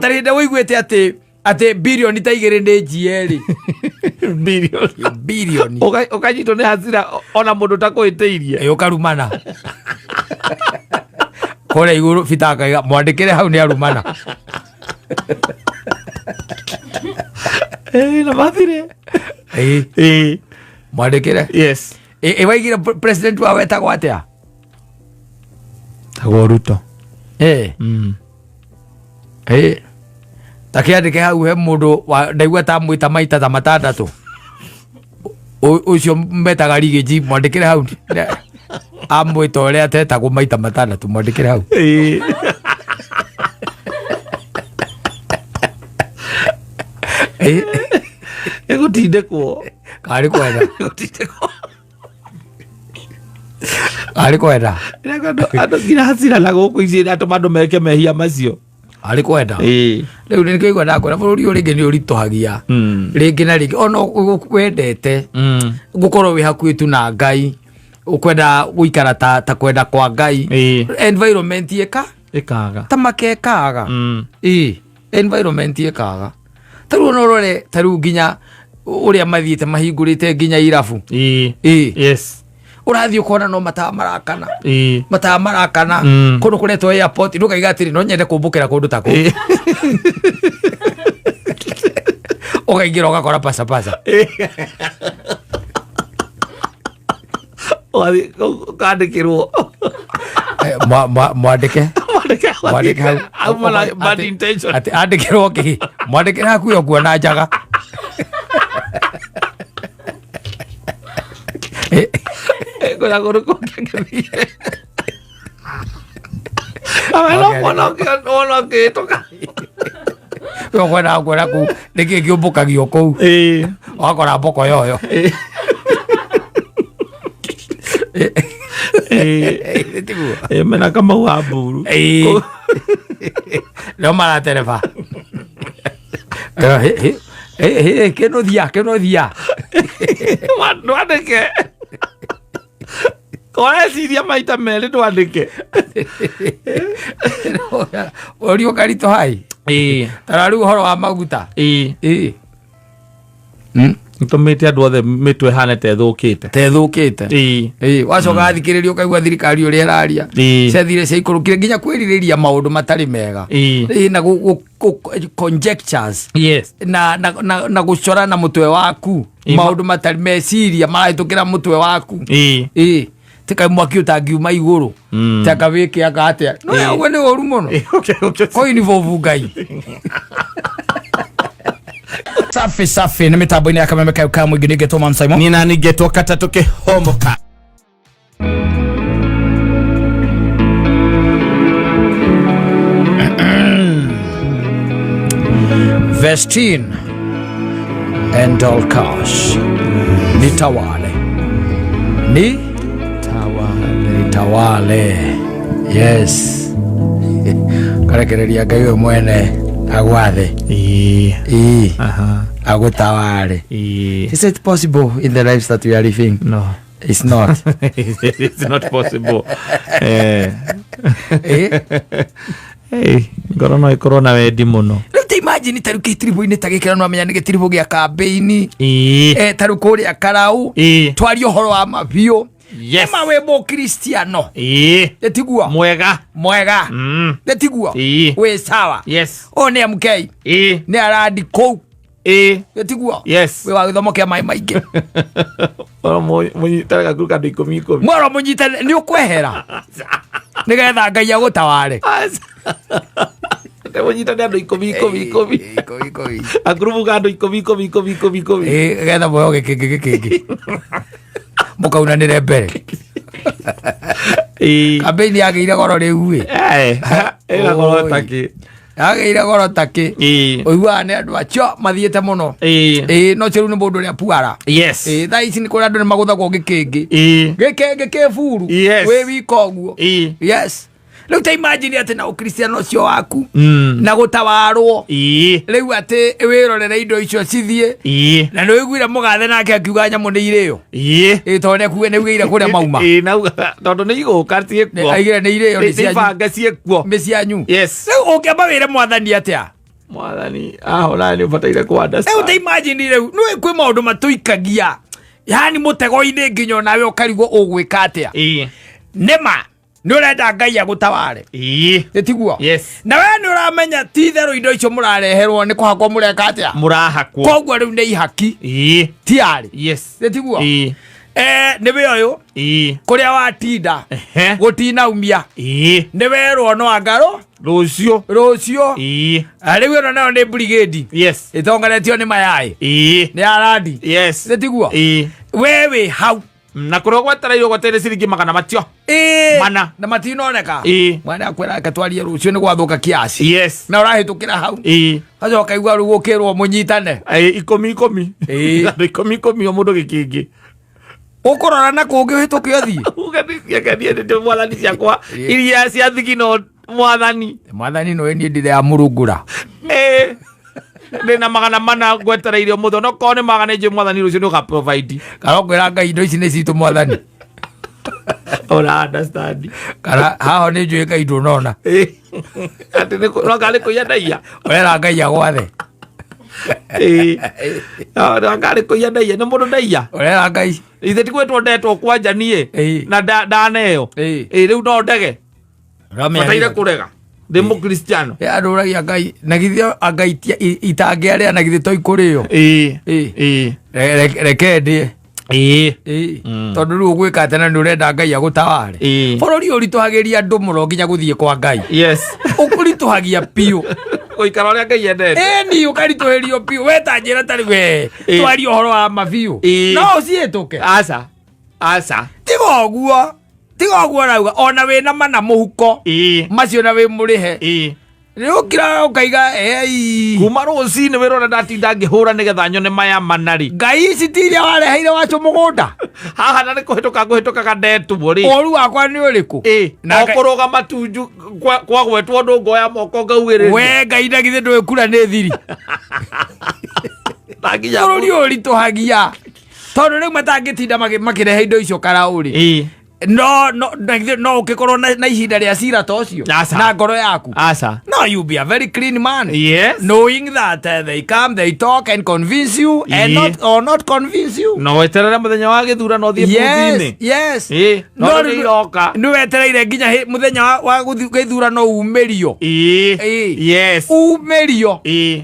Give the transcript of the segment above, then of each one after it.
Gũtarĩ hĩndĩ ũiguĩte atĩ birioni ta 2 nĩ njie rĩ. Bilioni. Birioni. Ũkanyitwo nĩ hasira ona mũndũ ũtakũhĩtĩirie. Ĩ, ũkarumana kũrĩa igũrũ. Bita akaiga mwandĩkĩre hau nĩ arumana. Ĩ, na mathire. Ĩ, Ĩ, mwandĩkĩre. Yes. Ĩ, waigire president wao etagwo atĩa? Tagwo Ruto. Ĩ. Ĩ, takĩandĩke hau he mũndũ ndaigua ta mwĩta maita ta 6. Ũcio metaga rigĩji, mwandĩkĩre hau amwĩta ũrĩa atetagwo maita 6, mwandĩkĩre hau. Ĩ. Ĩ, Ĩgũtindĩkwo. Karĩ kwenda. Ĩgũtindĩkwo. Arĩ kwenda. Andũ nginya hasira na gũkũ ici atũma andũ meke mehia macio. Arĩ kwenda. Ĩ. Rĩu nĩ kĩigua ndakwĩra bũrũri ũyũ rĩngĩ nĩ ũritũhagia rĩngĩ na rĩngĩ ona wendete gũkorwo wĩ hakuhĩ tu na Ngai, ũkwenda gũikara ta kwenda kwa Ngai. Ĩ. Environment ĩka Ĩkaga. ta makekaga. Ĩ, environment ĩkaga ta rĩu ona ũrore ta rĩu nginya ũrĩa mathiĩte mahingũrĩte nginya irabu. Ĩ. Ĩ. Yes. Ũrathiĩ ũkona no matawa marakana. Ĩ. Matawa marakana. Kũndũ kũretwo airport ndũkaiga atĩrĩ no nyende kũmbũkĩra kũndũ ta kũu. Ĩ. Ũkaingĩra ũgakora pasapasa. Ũgathiĩ ũkandĩkĩrwo. Eh, mwandĩke. Mwandĩke. Mwandĩke hau. Auma na bad intention. Atĩ andĩkĩrwo kĩ? Mwandĩkĩre hakuhĩ ũkuona njaga. Eh, Kũrĩa kũndũ kũngĩngĩthiĩ. Awe no kuona wona ũkĩhĩtũka. We ũkwendaga kuona kũu nĩkĩ kĩũmbũkagio kũu. Ĩ. Ũgakora mboko yoyo. Ĩ. Ĩ. Tiguo? Ĩ, mena Kamau wa Mburu. Ĩ. Nĩo maratereba. Kĩnũthia kĩnũthia. Ndwandĩke. Ũreciria maita merĩ ndwandĩke. Ũri ũkaritũhai. Ĩ. Tara rĩu ũhoro wa maguta. Ĩ. Ĩ. Nĩtũmĩte andũ othe mĩtwe ĩhane ta ĩthũkĩte. Ta ĩthũkĩte. Ĩ. Ĩ, wacoka athikĩrĩria ũkaigua thirikari ũrĩa ĩraria. Ĩ. Ciathire ciaikũrũkire nginya kwĩrirĩria maũndũ matarĩ mega. Ĩ. Ĩ, na conjectures. Yes. Na gũcora na mũtwe waku. Ĩ, Maũndũ matarĩ meciria marahĩtũkĩra mũtwe waku. Ĩ. Ĩ, tika mwaki ũtangiuma igũrũ. Taka wĩke anga atĩa. No Ĩ. ũguo nĩ ũru mũno. Ĩ, okay, okay. Kũinvolve Ngai. Safi safi nĩ mĩtambo-inĩ ya kameme kayo ka mũingĩ nĩngetwo Man Simon. Niĩ nani ngetwo katatũ kĩhomoka. Vestine and Dorcas, nitawale ni nitawale, yes, karekereria Ngai we mwene agwathe. Ĩ. Ĩ. Aha. Agũtawale. Ĩ. Is it possible in the lives that we are living? No. It's not. It's not possible. Eh. Eh? Hey, ngoro no ĩkorwo na wendi mũno. Rĩu ta imagine ta rĩu gĩtiribũ-inĩ ta gĩkĩra no amenya nĩ gĩtiribũ gĩa kambĩini. Ĩ. Eh, ta rĩu kũrĩa Karau. Ĩ. Twarie ũhoro wa mabiũ. Yes. Ma wĩ mũkristiano. Ĩ. Ĩtiguo? Mwega. Mwega. Ĩtiguo? Ĩ. Wĩ sawa. Yes. Ũyũ nĩ MK. Ĩ. Nĩ arandi kũu. Ĩ. Ĩtiguo? Yes. Wĩ wa gĩthomo kĩa maĩ maingĩ. Oro mũnyitane gakuru kandũ ikũmi ikũmi. Mwero mũnyitane nĩ ũkwehera. Nĩgetha Ngai agũtaware. Mũnyitane andũ ikũmi ikũmi ikũmi. Ikũmi ikũmi. Gakurubu ka andũ ikũmi ikũmi ikũmi ikũmi ikũmi. Ĩ, getha muoyo gĩkĩngĩ gĩkĩngĩ. Mũkaunanĩre mbere. Ĩ. Kambĩini yagĩire goro rĩu ĩ. Eh, ĩna goro Oi. takĩ. Yagĩire goro takĩ. Ĩ. Ũiguaga nĩ andũ acio mathiĩte mũno. Ĩ. Ĩ, no rĩu nĩ mũndũ ũrĩa puara. Yes. Ĩ, thaa ici nĩ kũrĩ andũ nĩ magũthagwo gĩkĩngĩ. Ĩ. Gĩkĩngĩ kĩburu. Yes. Wĩ wika ũguo. Ĩ. Yes. Rĩu ta imagine atĩ na ũkristiano ũcio waku Mm. na gũtawarwo Ĩ. rĩu atĩ wĩrorere indo icio cithiĩ. Ĩ. Na nĩ ũiguire mũgathe nake akiuga nyamũ nĩ irĩo. Ĩ. Ĩ, tondũ nĩ akuge nĩ augĩire kũrĩa mauma. Ĩ, nauga tondũ nĩ igũka ciĩkuo. Aigire nĩ irĩo nĩ Nĩ cianyu. ibange ciĩkuo. Nĩ cianyu. Yes. Rĩu ũngĩamba wĩre mwathani atĩa? Mwathani ahona nĩ ũbataire kũ Rĩu understand. ta imagine rĩu nĩũĩ kwĩ maũndũ matũikagia yani mũtego-inĩ nginya onawe ũkarigwo ũgwĩka atĩa. Ĩĩ. Nĩma nĩ ũrenda Ngai agũtaware. Ĩĩ. Ĩtiguo? Yes. Na we nĩ ũramenya ti itherũ indo icio mũrareherwo nĩ kũhakwo mũreka atĩa? Mũrahakwo. Koguo rĩu nĩ ihaki. Ĩĩ. Tiarĩ. Yes. Ĩtiguo? Ĩĩ. Nĩwe ũyũ Ĩĩ. kũrĩa watinda Ehe. gũtinaumia Ĩĩ. nĩ werwo no angarũ Rũciũ. Rũciũ. Ĩĩ. Rĩu ĩno nayo nĩ brigade Yes. ĩtongoretio nĩ mayai Ĩĩ. nĩ arandi. Yes. Ĩtiguo? Ĩĩ. We wĩ hau. Na kũrĩa gwetereirwo gwetereire ciringi magana matio. Ĩĩ. Mana. Na matinoneka. Ĩĩ. Mwana akwĩra reke twarie rũciũ nĩ gwathũka kiasi. Yes. Na ũrahĩtũkĩra hau. Ĩĩ. Gacoka igua rĩu gũkĩrwo mũnyitane. Ĩĩ, ikũmi ikũmi. Ĩĩ. Andũ ikũmi ikũmi o mũndũ gĩkĩngĩ. Ũkũrora na kũngĩ ũhĩtũke ũthiĩ. Uge nĩciakenie nĩ mwathani ciakwa Ĩĩ. iria cia thigino mwathani. Mwathani nĩwe niĩ ndirĩ ya mũrungura. Ĩĩ. Ndĩna 400 ngwetereire ũmũthĩ onokorwo nĩ magana njũĩ mwathani rũciũ nĩ ũga provide. Kana ũkwĩra Ngai indo ici nĩ citũ mwathani. Ora understand. Kana haho nĩ njũĩ Ngai ndũnona. Ĩĩ. Atĩ nĩ no ngarĩ kũiya ndaiya. Ũrera Ngai agwathe. Ĩĩ. No ngarĩ kũiya ndaiya nĩ mũndũ ndaiya. Ũrera Ngai. Ithe ti gwĩtwo ndetwo kwanja niĩ Ĩĩ. na ndaneo. Ĩĩ. Ĩĩ rĩu no ndege. Ũramenya Bataire nĩ- kũrega. Ndĩ mũkristiano. Ĩ, andũ ũragia Ngai na githĩ Ngai itangĩarĩa na githĩ to ikũrĩo. Ĩĩ. Ĩĩ. Ĩĩ. Reke ndĩe. Ĩĩ. Ĩĩ. Tondũ rĩu ũgwĩka atĩa na nĩ ũrenda Ngai agũtaware. Ĩĩ. Bũrũri ũritũhagĩria andũ mũno nginya gũthiĩ kwa Ngai. Yes. Ũkũritũhagia biũ. Gũikara ũrĩa Ngai endete. Ĩni ũkaritũhĩrio biũ. We ta njĩra tarĩ we Ĩĩ. twarie ũhoro wa ma biũ. Ĩĩ. No ũciĩtũke. Aca. Aca. Tiga ũguo. Tiga ũguo ũrauga ona wĩna mana mũhuko. Ĩĩ. Macio na wĩ mũrĩhe. Ĩĩ. Nĩ ũkira ũkaiga ei. Kuma rũcinĩ wĩra ũrĩa ndatinda ngĩhũra nĩgetha nyone maya mana rĩ. Ngai ici ti iria wareheire wacio mũgũnda. Haha na nĩ kũhĩtũka ngũhĩtũkaga ndetwo rĩ. Ũru wakwa nĩ ũrĩkũ? Ĩĩ. Na O Ngai- kũrũgama tunju kwagwetwo ũndũ ngoya moko ngaugĩrĩria. We Ngai na githĩ ndũĩ kura nĩ thiri. Na nginya Bũrũri ũritũhagia. Tondũ rĩu matangĩtinda makĩrehe indo icio karaũ rĩ. Ĩĩ. No no na githĩ no ũkĩkorwo na ihinda rĩa cira ta ũcio Aca. na ngoro yaku. Aca. No, you be a very clean man. Yes. Knowing that they come, they talk and convince you and Ĩĩ. not or not convince you. No weterere mũthenya wa gĩthurano ũthiĩ Yes, booth-inĩ. yes. Ĩĩ. No No nĩ iroka. nĩ wetereire nginya mũthenya wa gũthiĩ gĩthurano umĩrio. Ĩĩ. Ĩĩ. Yes. Umĩrio. Ĩĩ.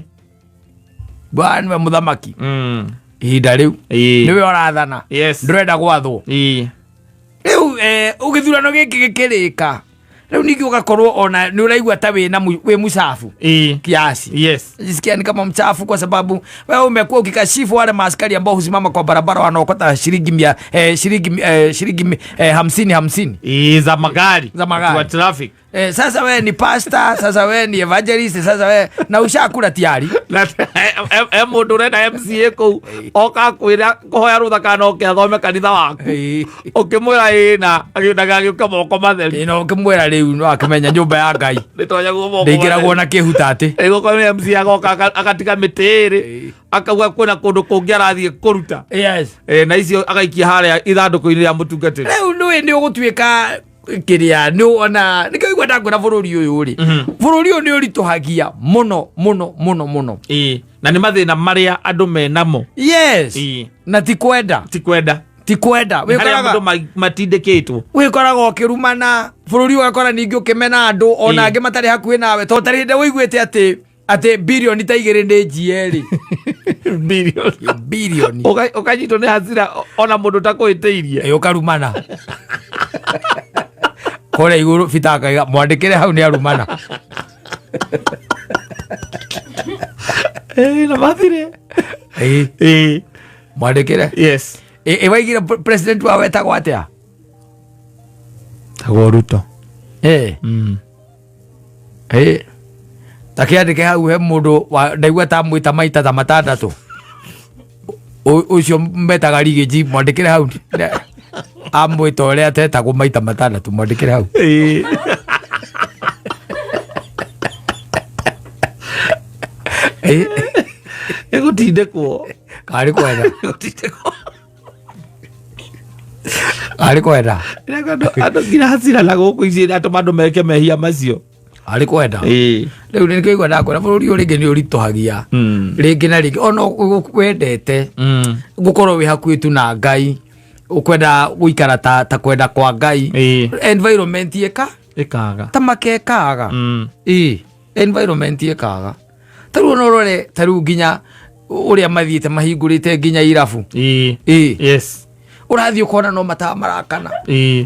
Bwana nĩwe mũthamaki. Ihinda rĩu. Ĩĩ. Nĩwe ũrathana. Yes. Ndũrenda gwathwo. Ĩĩ. Rĩu gĩthurano gĩkĩ gĩkĩrĩka. Rĩu ningĩ ũgakorwo ona nĩ ũraigua ta wĩna wĩ mũcabu Ĩĩ. kiasi. Yes. Jisikia ni kama mchafu kwa sababu wewe umekuwa ukikashifu wale maaskari ambao husimama kwa barabara wanaokota shilingi mia, shilingi 50 50. Ĩĩ, za magari. Za magari. Wa traffic. Sasa wewe ni pastor, sasa wewe ni evangelist, sasa wewe na ushakula tayari. Na e mũndũ ũrenda MCA kũu oka kwĩra kũhoya rũtha kana oke athome kanitha waku. Ũkĩmwĩra ĩĩ na agĩũka moko matheri. Ino ukimwira riu no akimenya nyumba ya Ngai. Nĩtonyagwo moko Ndingiragwo na kihuta ati. Ĩgũkorwo nĩ MCA agoka agatiga mĩtĩ ĩrĩ akauga kwĩna kũndũ kũngĩ arathiĩ kũruta. Yes. Na icio agaikia harĩa ithandũkũ-inĩ rĩa mũtungatĩri. Rĩu nĩũĩ nĩ ũgũtuĩka kĩrĩa nĩ ona nĩkĩo igua ndakwĩra bũrũri ũyũ rĩ. Bũrũri ũyũ nĩ ũritũhagia mũno mũno mũno mũno. Ĩĩ. Na nĩ mathĩna marĩa andũ menamo. Yes. Ĩĩ. Na ti kwenda. Ti kwenda. Ti kwenda. Harĩa andũ matindĩkĩtwo. Wĩkoraga ũkĩrumana bũrũri ũgakora ningĩ ũkĩmena andũ ona Ĩĩ. angĩ matarĩ hakuhĩ nawe tondũ tarĩ hĩndĩ ũiguĩte atĩ birioni ta 2 nĩ njie rĩ. Birioni. Birioni. Ũkanyitwo nĩ hasira ona mũndũ ũtakũhĩtĩirie. Ĩ, ũkarumana. Kũrĩa igũrũ Peter akaiga mwandĩkĩre hau nĩ arumana. Ĩĩ, na mathire. Ĩĩ. Ĩĩ. Mwandĩkĩre. Yes. Ĩ waigire president wao etagwo atĩa? Tagwo Ruto. Ĩ. Ĩ. Ta kĩandĩke hau he mũndũ ndaigua ta mwĩta maita ta matandatũ. Ũcio metaga Rigiji mwandĩkĩre hau. Amwĩta ũrĩa atetagwo maita matandatũ mwandĩkĩre hau. Ĩĩ. Ĩ. Ĩgũtindĩkwo. Karĩ kwenda. Ĩgũtindĩkwo. Karĩ kwenda. Andũ nginya hasira na gũkũ ici atũma andũ meke mehia macio. Arĩ kwenda. Ĩĩ. Rĩu nĩ kĩigua ndakwĩra bũrũri ũyũ rĩngĩ nĩ ũritũhagia rĩngĩ na rĩngĩ ona wendete gũkorwo wĩ hakuhĩ tu na Ngai, ũkwenda gũikara ta kwenda kwa Ngai, environment ĩka Ĩkaga. Ta makekaga. Ĩĩ, environment ĩkaga. Ta rĩu ona ũrore ta rĩu nginya ũrĩa mathiĩte mahingũrĩte nginya irabu. Ĩĩ. Ũrathiĩ ũkona no matawa marakana,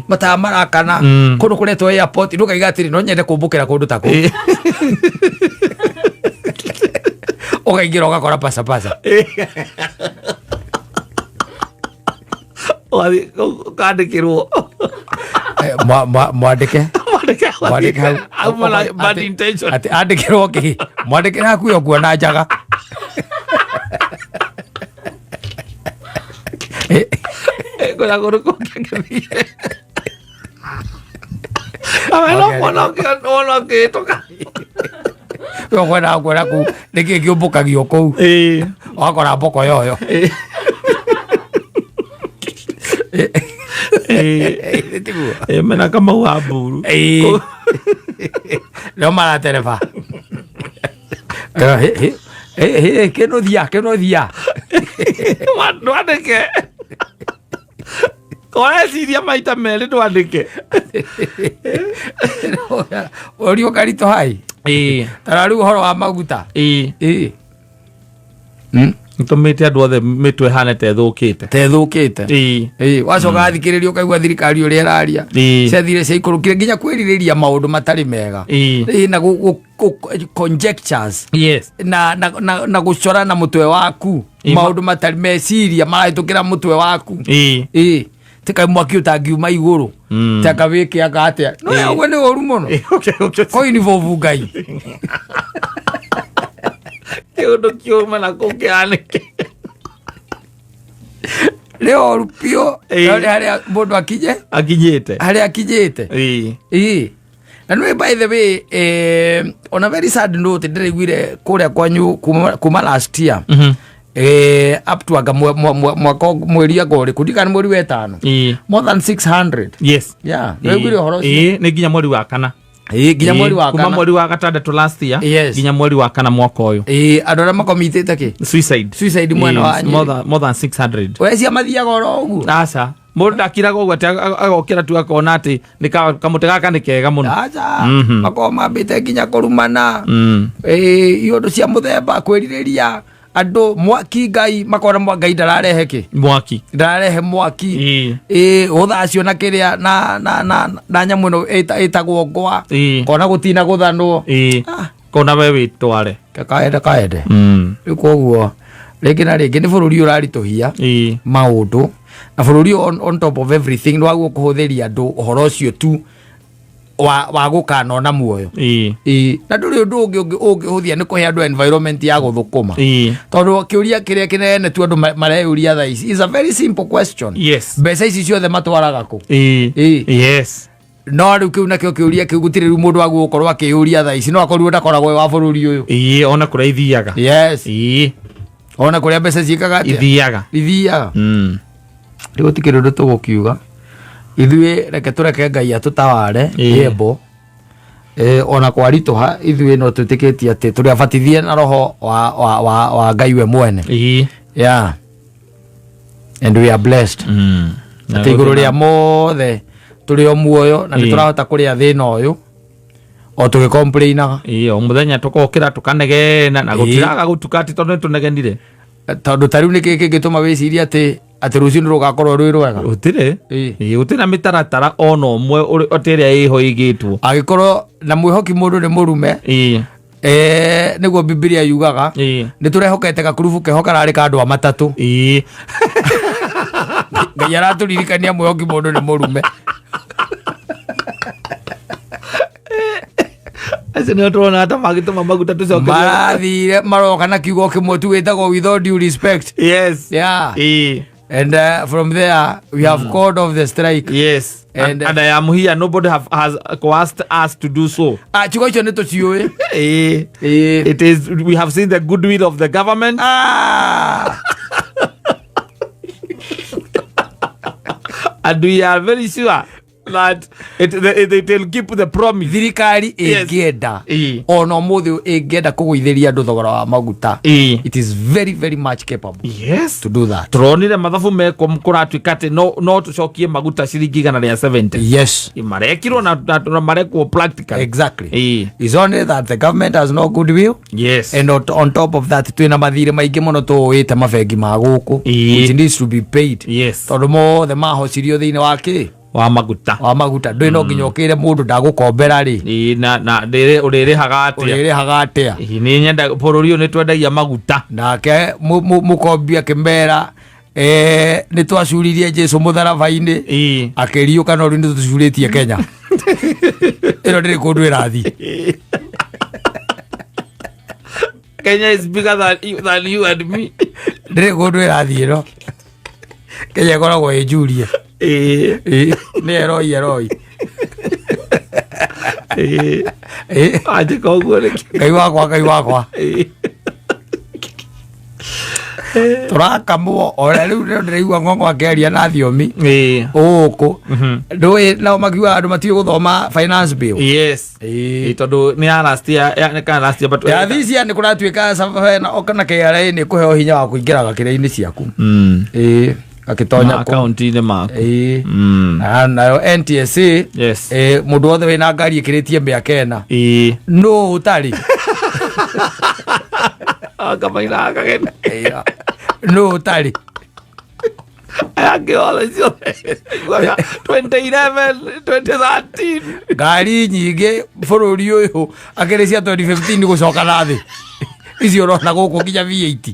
matawa marakana kũndũ kũretwo airport, ndũkaiga atĩrĩ no nyende kũmbũkĩra kũndũ ta kũu. Ũkaingĩra ũgakora pasapasa. Ũgathiĩ ũkandĩkĩrwo. Mwandĩke. Mwandĩke. Mwandĩke hau. Auma na bad intention. Atĩ andĩkĩrwo kĩ? Mwandĩkĩre hakuhĩ ũkuona njaga. Kwĩna kũndũ kũngĩ angĩthiĩ. Awe no kuona wona ũkĩhĩtũka. We ũkwendaga kuona kũu nĩkĩ kĩũmbũkagio kũu, ũgakora mboko yoyo. Tiguo? Ĩĩ, mena Kamau wa Mburu. Ĩĩ. Nĩo maratereba. Kĩnũthia kĩnũthia. Ndwandĩke. Ũreciria maita merĩ ndwandĩke. Ũri ũkaritũ hai. Tara rĩu ũhoro wa maguta. Ĩĩ. Nĩtũmĩte andũ othe mĩtwe ĩhane ta ĩthũkĩte. Ta ĩthũkĩte. Ĩĩ, wacoka athikĩrĩria ũkaigua thirikari ũrĩa ĩraria, ciathire ciaikũrũkire nginya kwĩrirĩria maũndũ matarĩ mega. Ĩĩ, na conjectures na gũcora na mũtwe waku maũndũ matarĩ meciria marahĩtũkĩra mũtwe waku. Ĩĩ, tika mwaki ũtangiuma igũrũ, taka wĩke anga atĩa no ũguo nĩ ũru mũno. Kũ involve Ngai. Kĩũndũ kiuma na kũu kĩhanĩke. Nĩ ũru biũ. No nĩ harĩa mũndũ akinye Akinyĩte. Harĩa akinyĩte. Ĩĩ, na nĩ by the way, on a very sad note, ndĩraiguire kũrĩa kwanyu kuma last year up to anga mwaka mweri anga ũrĩkũ, ndikana mweri wa ĩtano, more than 600. Yeah, ndĩraiguire ũhoro ũcio. Ĩĩ, nĩ nginya mweri wa kana. Ĩĩ, nginya mweri wa Kuma kana. Mweri wa gatandatũ last year nginya mweri wa kana mwaka ũyũ. Ĩĩ, andũ arĩa makomitĩte kĩ Suicide. Suicide mwena wa Nyĩrĩ. More than 600. Wecia mathiaga oro ũguo. Aca, mũndũ ndakiraga ũguo atĩ agokĩra tu akona atĩ nĩ kamũtĩ gaka nĩ kega mũno. Aca, makoragwo mambĩte nginya kũrumana. Ĩĩ, iũndũ cia mũthemba kwĩrirĩria andũ mwaki, Ngai makona Ngai ndararehe kĩ Mwaki. Ndararehe mwaki. Ĩĩ, gũthacio na kĩrĩa na nyamũ ĩno ĩtagwo ngwa, kona gũtina gũthanwo. Ah. Kona we wĩtware. Kaende kaende. Rĩu koguo rĩngĩ na rĩngĩ nĩ bũrũri ũraritũhia maũndũ, na bũrũri on top of everything nĩ waguo kũhũthĩria andũ ũhoro ũcio tu wa gũkanona muoyo. Ĩĩ, na ndũrĩ ũndũ ũngĩ ũngĩhũthia nĩ kũhe andũ environment ya gũthũkũma, tondũ kĩũria kĩrĩa kĩnene tu andũ mareyũria thaa ici is a very simple question: mbeca ici ciothe matwaraga kũ? Ĩĩ. No rĩu kĩu nakĩo kĩũria kĩu gũtirĩ rĩu mũndũ wagwo gũkorwo akĩyũria thaa ici, no akorirwo ndakoragwo wĩ wa bũrũri ũyũ. Ĩĩ, ona kũrĩa ithiaga. Ona kũrĩa mbeca ciĩkaga atĩa? Ithiaga. Ithiaga. Rĩu gũtikĩrĩ ũndũ tũgũkiuga ithuĩ, reke tũreke Ngai atũtaware. Yembo. Ona kwaritũha ithuĩ no twĩtĩkĩtie atĩ tũrĩ abatithie na roho wa Ngai we mwene. Yeah, and we are blessed atĩ igũrũ rĩa mothe tũrĩ o muoyo na nĩ tũrahota kũrĩa thĩna ũyũ o tũgĩkomplainaga. Ĩĩ, o mũthenya tũkokĩra tũkanegena na gũtiraga gũtuka atĩ tondũ nĩ tũnegenire. Tondũ ta rĩu nĩkĩ kĩngĩtũma wĩcirie atĩ rũciũ nĩ rũgakorwo rwĩ rwega? Gũtirĩ. Ĩĩ, gũtirĩ na mĩtaratara ona ũmwe atĩ ĩrĩa ĩho ĩigĩtwo. Angĩkorwo na mwĩhoki mũndũ nĩ mũrume, nĩguo Bibilia yugaga, nĩ tũrehokete gakurubu keho kararĩ ka andũ a matatũ. Ngai aratũririkania mwĩhoki mũndũ nĩ mũrume. Acio nĩo tũrona ta magĩtũma maguta tũcokerie. Marathire maroka na kiugo kĩmwe tu wĩtagwo "with all due respect". And from there we have called off the strike. And I am here. Nobody has coerced us to do so. Ah, ciugo icio nĩ tũciũĩ. It is we have seen the goodwill of the government. And we are very sure. That it will keep the promise. Thirikari Yes. ĩngĩenda, ona ũmũthĩ ĩngĩenda kũgũithĩria andũ thogora wa maguta, it is very very much capable to do that. Tũronire mathabu mekwo, kũratuĩka atĩ no tũcokie maguta ciringi 170. Marekirwo na marekwo practically. It's only that the government has no goodwill, and on top of that twina mathirĩ maingĩ mũno tũũĩte mabengi ma gũkũ, which needs to be paid, tondũ mothe mahocirio thĩinĩ wa kĩ? Wa maguta. Wa maguta. Ndũĩ no nginya ũkĩre mũndũ ndagũkombera rĩ. Ĩĩ, na ũrĩrĩhaga atĩa? Ũrĩrĩhaga atĩa? Ĩĩ, nĩ nyenda bũrũri ũyũ nĩ twendagia maguta. Nake mũkombi akĩmera, nĩ twacuririe Jesu mũtharaba-inĩ, akĩriũka, no rĩu nĩ tũcurĩtie Kenya ĩno, ndĩrĩ kũndũ ĩrathiĩ. Kenya is bigger than you and me. Ndĩrĩ kũndũ ĩrathiĩ, no Kenya ĩkoragwo ĩ njurie. Ĩĩ, nĩ eroi eroi. Ĩĩ. Anjĩka ũguo nĩkĩ? Ngai wakwa, Ngai wakwa. Tũrakamwo ona rĩu rĩo ndĩraigua ng'ong'o akĩaria na thiomi ũkũ ndũĩ, nao makiuga andũ matiũĩ gũthoma finance bill. Ĩĩ, tondũ nĩ ya last year, nĩ kana last year, but Ya thisia nĩ kũratuĩka na kana KRA nĩ kũheo hinya wa kũingĩra gakĩra-inĩ ciaku. Ĩĩ, gakĩtonya kũ Akaunti-inĩ maku. Ĩĩ. Nayo NTSA, mũndũ wothe wĩna ngari ĩkĩrĩtie mĩaka 4. Nũ ũtarĩ? Akamaina akageni. Ĩĩ, nũ ũtarĩ? Aya angĩ othe ciothe iguaga 2011, 2013. Ngari nyingĩ bũrũri ũyũ akĩrĩ cia 2015 gũcoka na thĩ, icio ũrona gũkũ nginya V8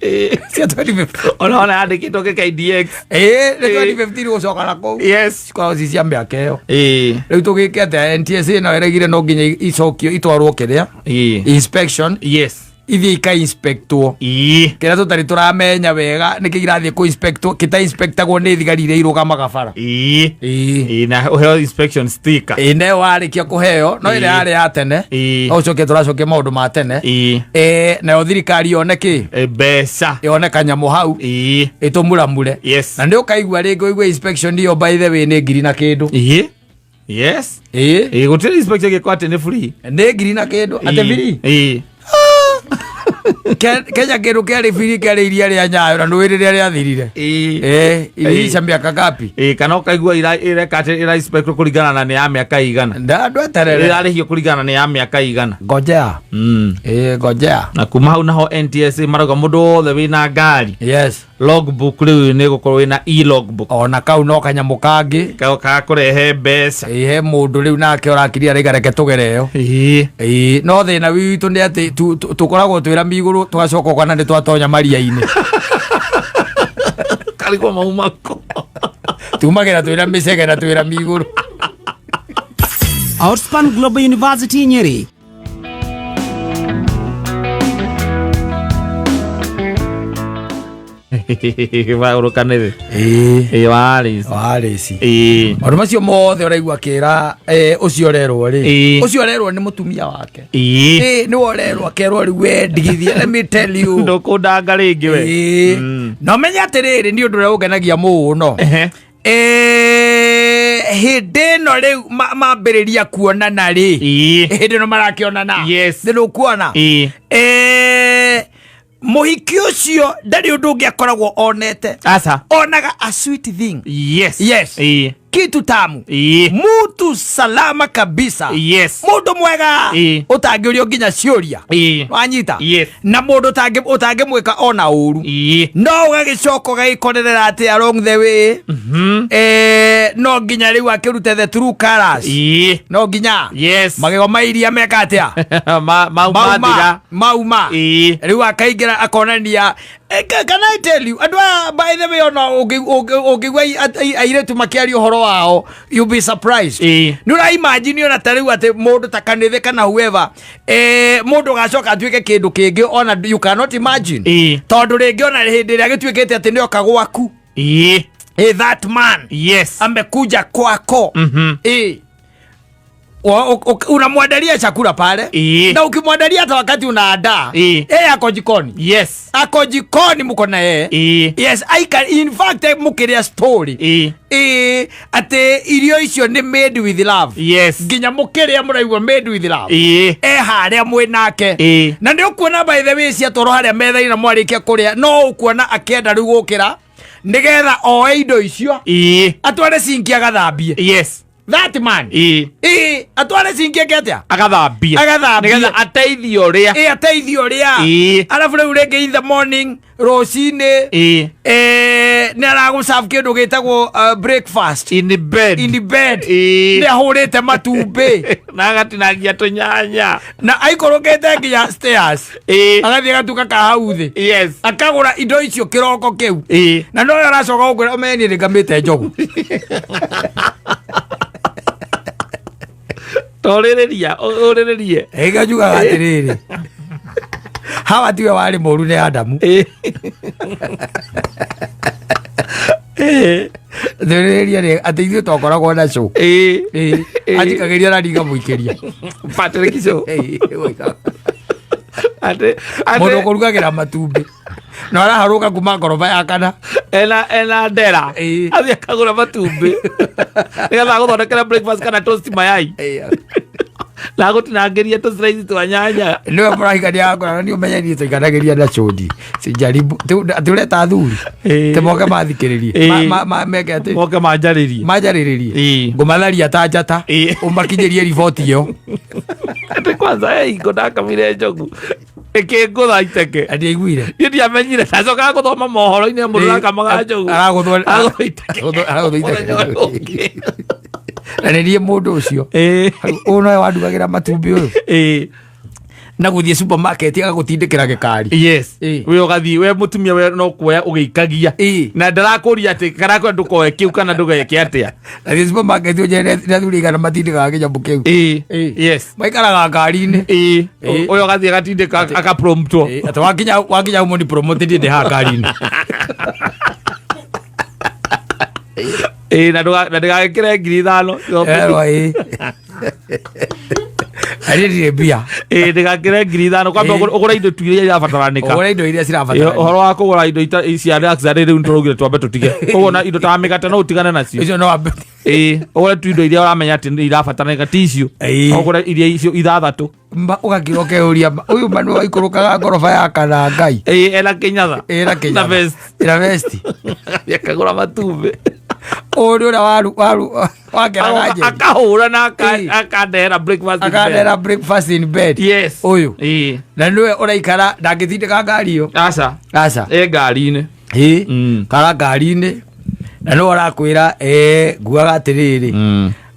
cia 2015. Ona yandĩkĩtwo KDX. Ĩĩ, nĩ 2015 gũcoka na kũu. Cikoragwo ci cia mĩaka ĩyo. Rĩu tũgĩke atĩa? NTSA nayo ĩraigire no nginya icokio itwarwo kĩrĩa, inspection, ithiĩ ikainspectwo. Kĩrĩa tũtarĩ tũramenya wega nĩkĩ irathiĩ kũ-inspectwo kĩta-inspectagwo nĩ thigari iria irũgamaga bara. Ĩĩ. Ĩĩ, na ũheo inspection sticker. Ĩĩ, nayo warĩkia kũheo no ĩrĩa yarĩ ya tene. No ũcoke tũracokia maũndũ ma tene. Ĩĩ, nayo thirikari yone kĩ? Mbeca. Yone kanyamũ hau, ĩtũmuramure. Na nĩ ũkaigua rĩngĩ ũigue inspection ĩyo, by the way, nĩ ngiri na kĩndũ. Ĩĩ, yes. Ĩĩ. Ĩĩ, gũtirĩ inspection ĩgĩkwo atĩ nĩ free. Nĩ ngiri na kĩndũ atĩ free. Kenya kĩndũ kĩarĩ free kĩarĩ iria rĩa Nyayo, na nĩũĩ rĩrĩa rĩathirire. Ĩĩ, irica mĩaka ngapi? Ĩĩ, kana ũkaigua ĩreka atĩ ĩra inspect kũringana na nĩ ya mĩaka igana. Ndandweterere. Ĩrarĩhio kũringana na nĩ ya mĩaka igana. Ngojea. Ĩĩ, ngojea. Na kuma hau naho NTSA marauga mũndũ wothe wĩna ngari, logbook rĩu nĩ gũkorwo wĩna e-logbook. Ona kau no kanyamũ kangĩ. Gakũrehe mbeca. Ĩĩ, he mũndũ rĩu nake ũrakiria araiga reke tũgere ĩyo. Ĩĩ, no thĩna witũ nĩ atĩ tũkoragwo twĩra migũrũ, tũgacoka ũkona nĩ twatonya maria-inĩ. Karigwo maumako. Tumagĩra twĩra mĩcege na twĩra migũrũ. Outspan Global University Nyeri. Waũrũkanĩrĩ. Ĩĩ. Ĩĩ, warĩci. Warĩci. Ĩĩ. Maũndũ macio mothe ũraigua akĩra, ũcio ũrerwo rĩ, ũcio ũrerwo nĩ mũtumia wake. Ĩĩ, nĩwe ũrerwo, akerwo rĩu we ndigithia, let me tell you. Ndũkũndanga rĩngĩ we. Ĩĩ. Na ũmenye atĩrĩrĩ, nĩ ũndũ ũrĩa ũngenagia mũno, hĩndĩ ĩno rĩu mambĩrĩria kuonana rĩ, hĩndĩ ĩno marakĩonana, nĩ nũkuona, mũhiki ũcio ndarĩ ũndũ ũngĩ akoragwo onete. Aca. Onaga a sweet thing. Yes. Kitu tamu. Mutu salama kabisa. Mundu mwega, utangĩũrio nginya ciũria. Wanyita? Na mũndũ ũtangĩmwĩka ona ũru. No ũgagĩcoka ũgagĩkorerera atĩ along the way, no nginya rĩu akĩrute the true colors. No nginya magego ma iria meka atĩa? Mathira. Mauma, mauma. Rĩu akaingĩra akonania. Can I tell you, andũ aya, by the way, ona ũngĩigua airĩtu makĩaria ũhoro wao, you'll be surprised. Nĩ ũra imagine ona ta rĩu atĩ mũndũ ta kanitha kana whoever, mũndũ ũgacoka atuĩke kĩndũ kĩngĩ ona you cannot imagine. Tondũ rĩngĩ ona hĩndĩ ĩrĩa gĩtuĩkĩte atĩ nĩoka gwaku, that man amekuja kwako. Unamwandalia chakula pale na ukimwandalia hata wakati unaandaa, yeye ako jikoni. Ako jikoni, mko na yeye. Yes, I can, in fact, mukiria story atĩ irio icio nĩ made with love. Nginya mũkĩrĩa mũraigua made with love. E harĩa mwĩ nake. Na nĩ ũkuona, by the way, ciatwarwo harĩa metha-inĩ na mwarĩkia kũrĩa, no ũkuona akĩenda rĩu gũkĩra nĩgetha oe indo icio atware sinki agathambie. That man, ĩ, atware sinki eke atĩa? Agathambie. Agathambie. Nĩgetha ateithie ũrĩa. Ĩ, ateithie ũrĩa. Arabu rĩu rĩngĩ in the morning, rũcinĩ, nĩ aragũserve kĩndũ gĩtagwo breakfast in the bed. In the bed. Nĩ ahũrĩte matumbĩ na agatinangia tũnyanya. Na aikũrũkĩte nginya stairs, agathiĩ agatuka ka hau thĩ, akagũra indo icio kĩroko kĩu. Na noyo aracoka gũkwĩra, ũmenye niĩ nĩngamĩte njogu. Torĩrĩria, ũrĩrĩrie. Ĩga njugaga atĩrĩrĩ, hawa tiwe warĩ mũru, nĩ Adamu. Thĩrĩria rĩ atĩ ithuĩ twakoragwo na cũ. Anjikagĩria na ndigamũikĩria. Patrick Show. Atĩ Mũndũ ũkũrugagĩra matumbĩ na araharũka kuma ngoroba ya kana. Ena ndera. Athiĩ akagũra matumbĩ nĩgetha agũthondekere breakfast kana toast mayai na agũtinangĩrie tũslice twa nyanya. Nĩwe mũrahikania wakora na nĩ ũmenye niĩ tũikanagĩria na cũndi sijaribu atĩ ũreta athuri te moke mathikĩrĩrie. Meke atĩ moke manjarĩrie. Manjarĩrĩrie. Ngũmatharia ta njata. Ũmakinyĩrie riboti ĩyo. Atĩ kwanza he hingo ndakamire njogu ĩkĩngũtha iteke. Ndiaiguire. Niĩ ndiamenyire, ndacokaga gũthoma mohoro-inĩ, mũndũ arakamaga njogu. Aragũthwo. Aragũthwo iteke. Aragũthwo iteke. Mũthenya ũyũ ũngĩ. Na nĩ niĩ mũndũ ũcio ũyũ nowe wandugagĩra matumbĩ ũyũ na gũthiĩ supermarket agagũtindĩkĩra gĩkari. We ũgathiĩ, we mũtumia, we no kuoya ũgĩikagia. Na ndarakũria atĩ karakwĩra ndũkoe kĩu kana ndũgeke atĩa. Na thiĩ supermarket ũnjĩre nĩ athuri igana matindĩkaga kĩnyamũ kĩu. Maikaraga ngari-inĩ. Ũyũ ũgathiĩ agatindĩka, akapromptwo. Atĩ wakinya ũmwe ni promoted, ndĩ haha ngari-inĩ. Na ndũgagĩkĩre 5,000. Erwo ĩ arĩ ndirĩ mbia. Ĩĩ, ndĩgakĩre 5,000, kwamba ũgũre indo tu iria irabataranĩka. Ũgũre indo iria cirabatara. Ũhoro wa kũgũra indo cia luxury rĩu nĩtũraugire twambe tũtige. Koguo na indo ta mĩgate no ũtigane nacio. Icio no wambe. Ĩĩ, ũgũre tu indo iria ũramenya atĩ nĩ irabataranĩka, ti icio. Ũgũre iria icio ithathatũ. Ũgakira ũkeyũria, ũyũ ma nĩwe waikũrũkaga ngoroba ya kana Ngai? Ĩĩ, ena kĩnyatha. Ĩna kĩnyatha. Na vest. Ĩna vesti. Akagũra matumbĩ. Ũyũ nĩ ũrĩa waru waru wakeraga njeri. Akahũra na akandehera breakfast in bed. Akandehera breakfast in bed. Ũyũ na nĩwe ũraikara ndangĩtindĩka ngari ĩyo. Aca. Aca. Ĩ ngari-inĩ. Ĩ, kara ngari-inĩ na nĩwe ũrakwĩra, nguaga atĩrĩrĩ,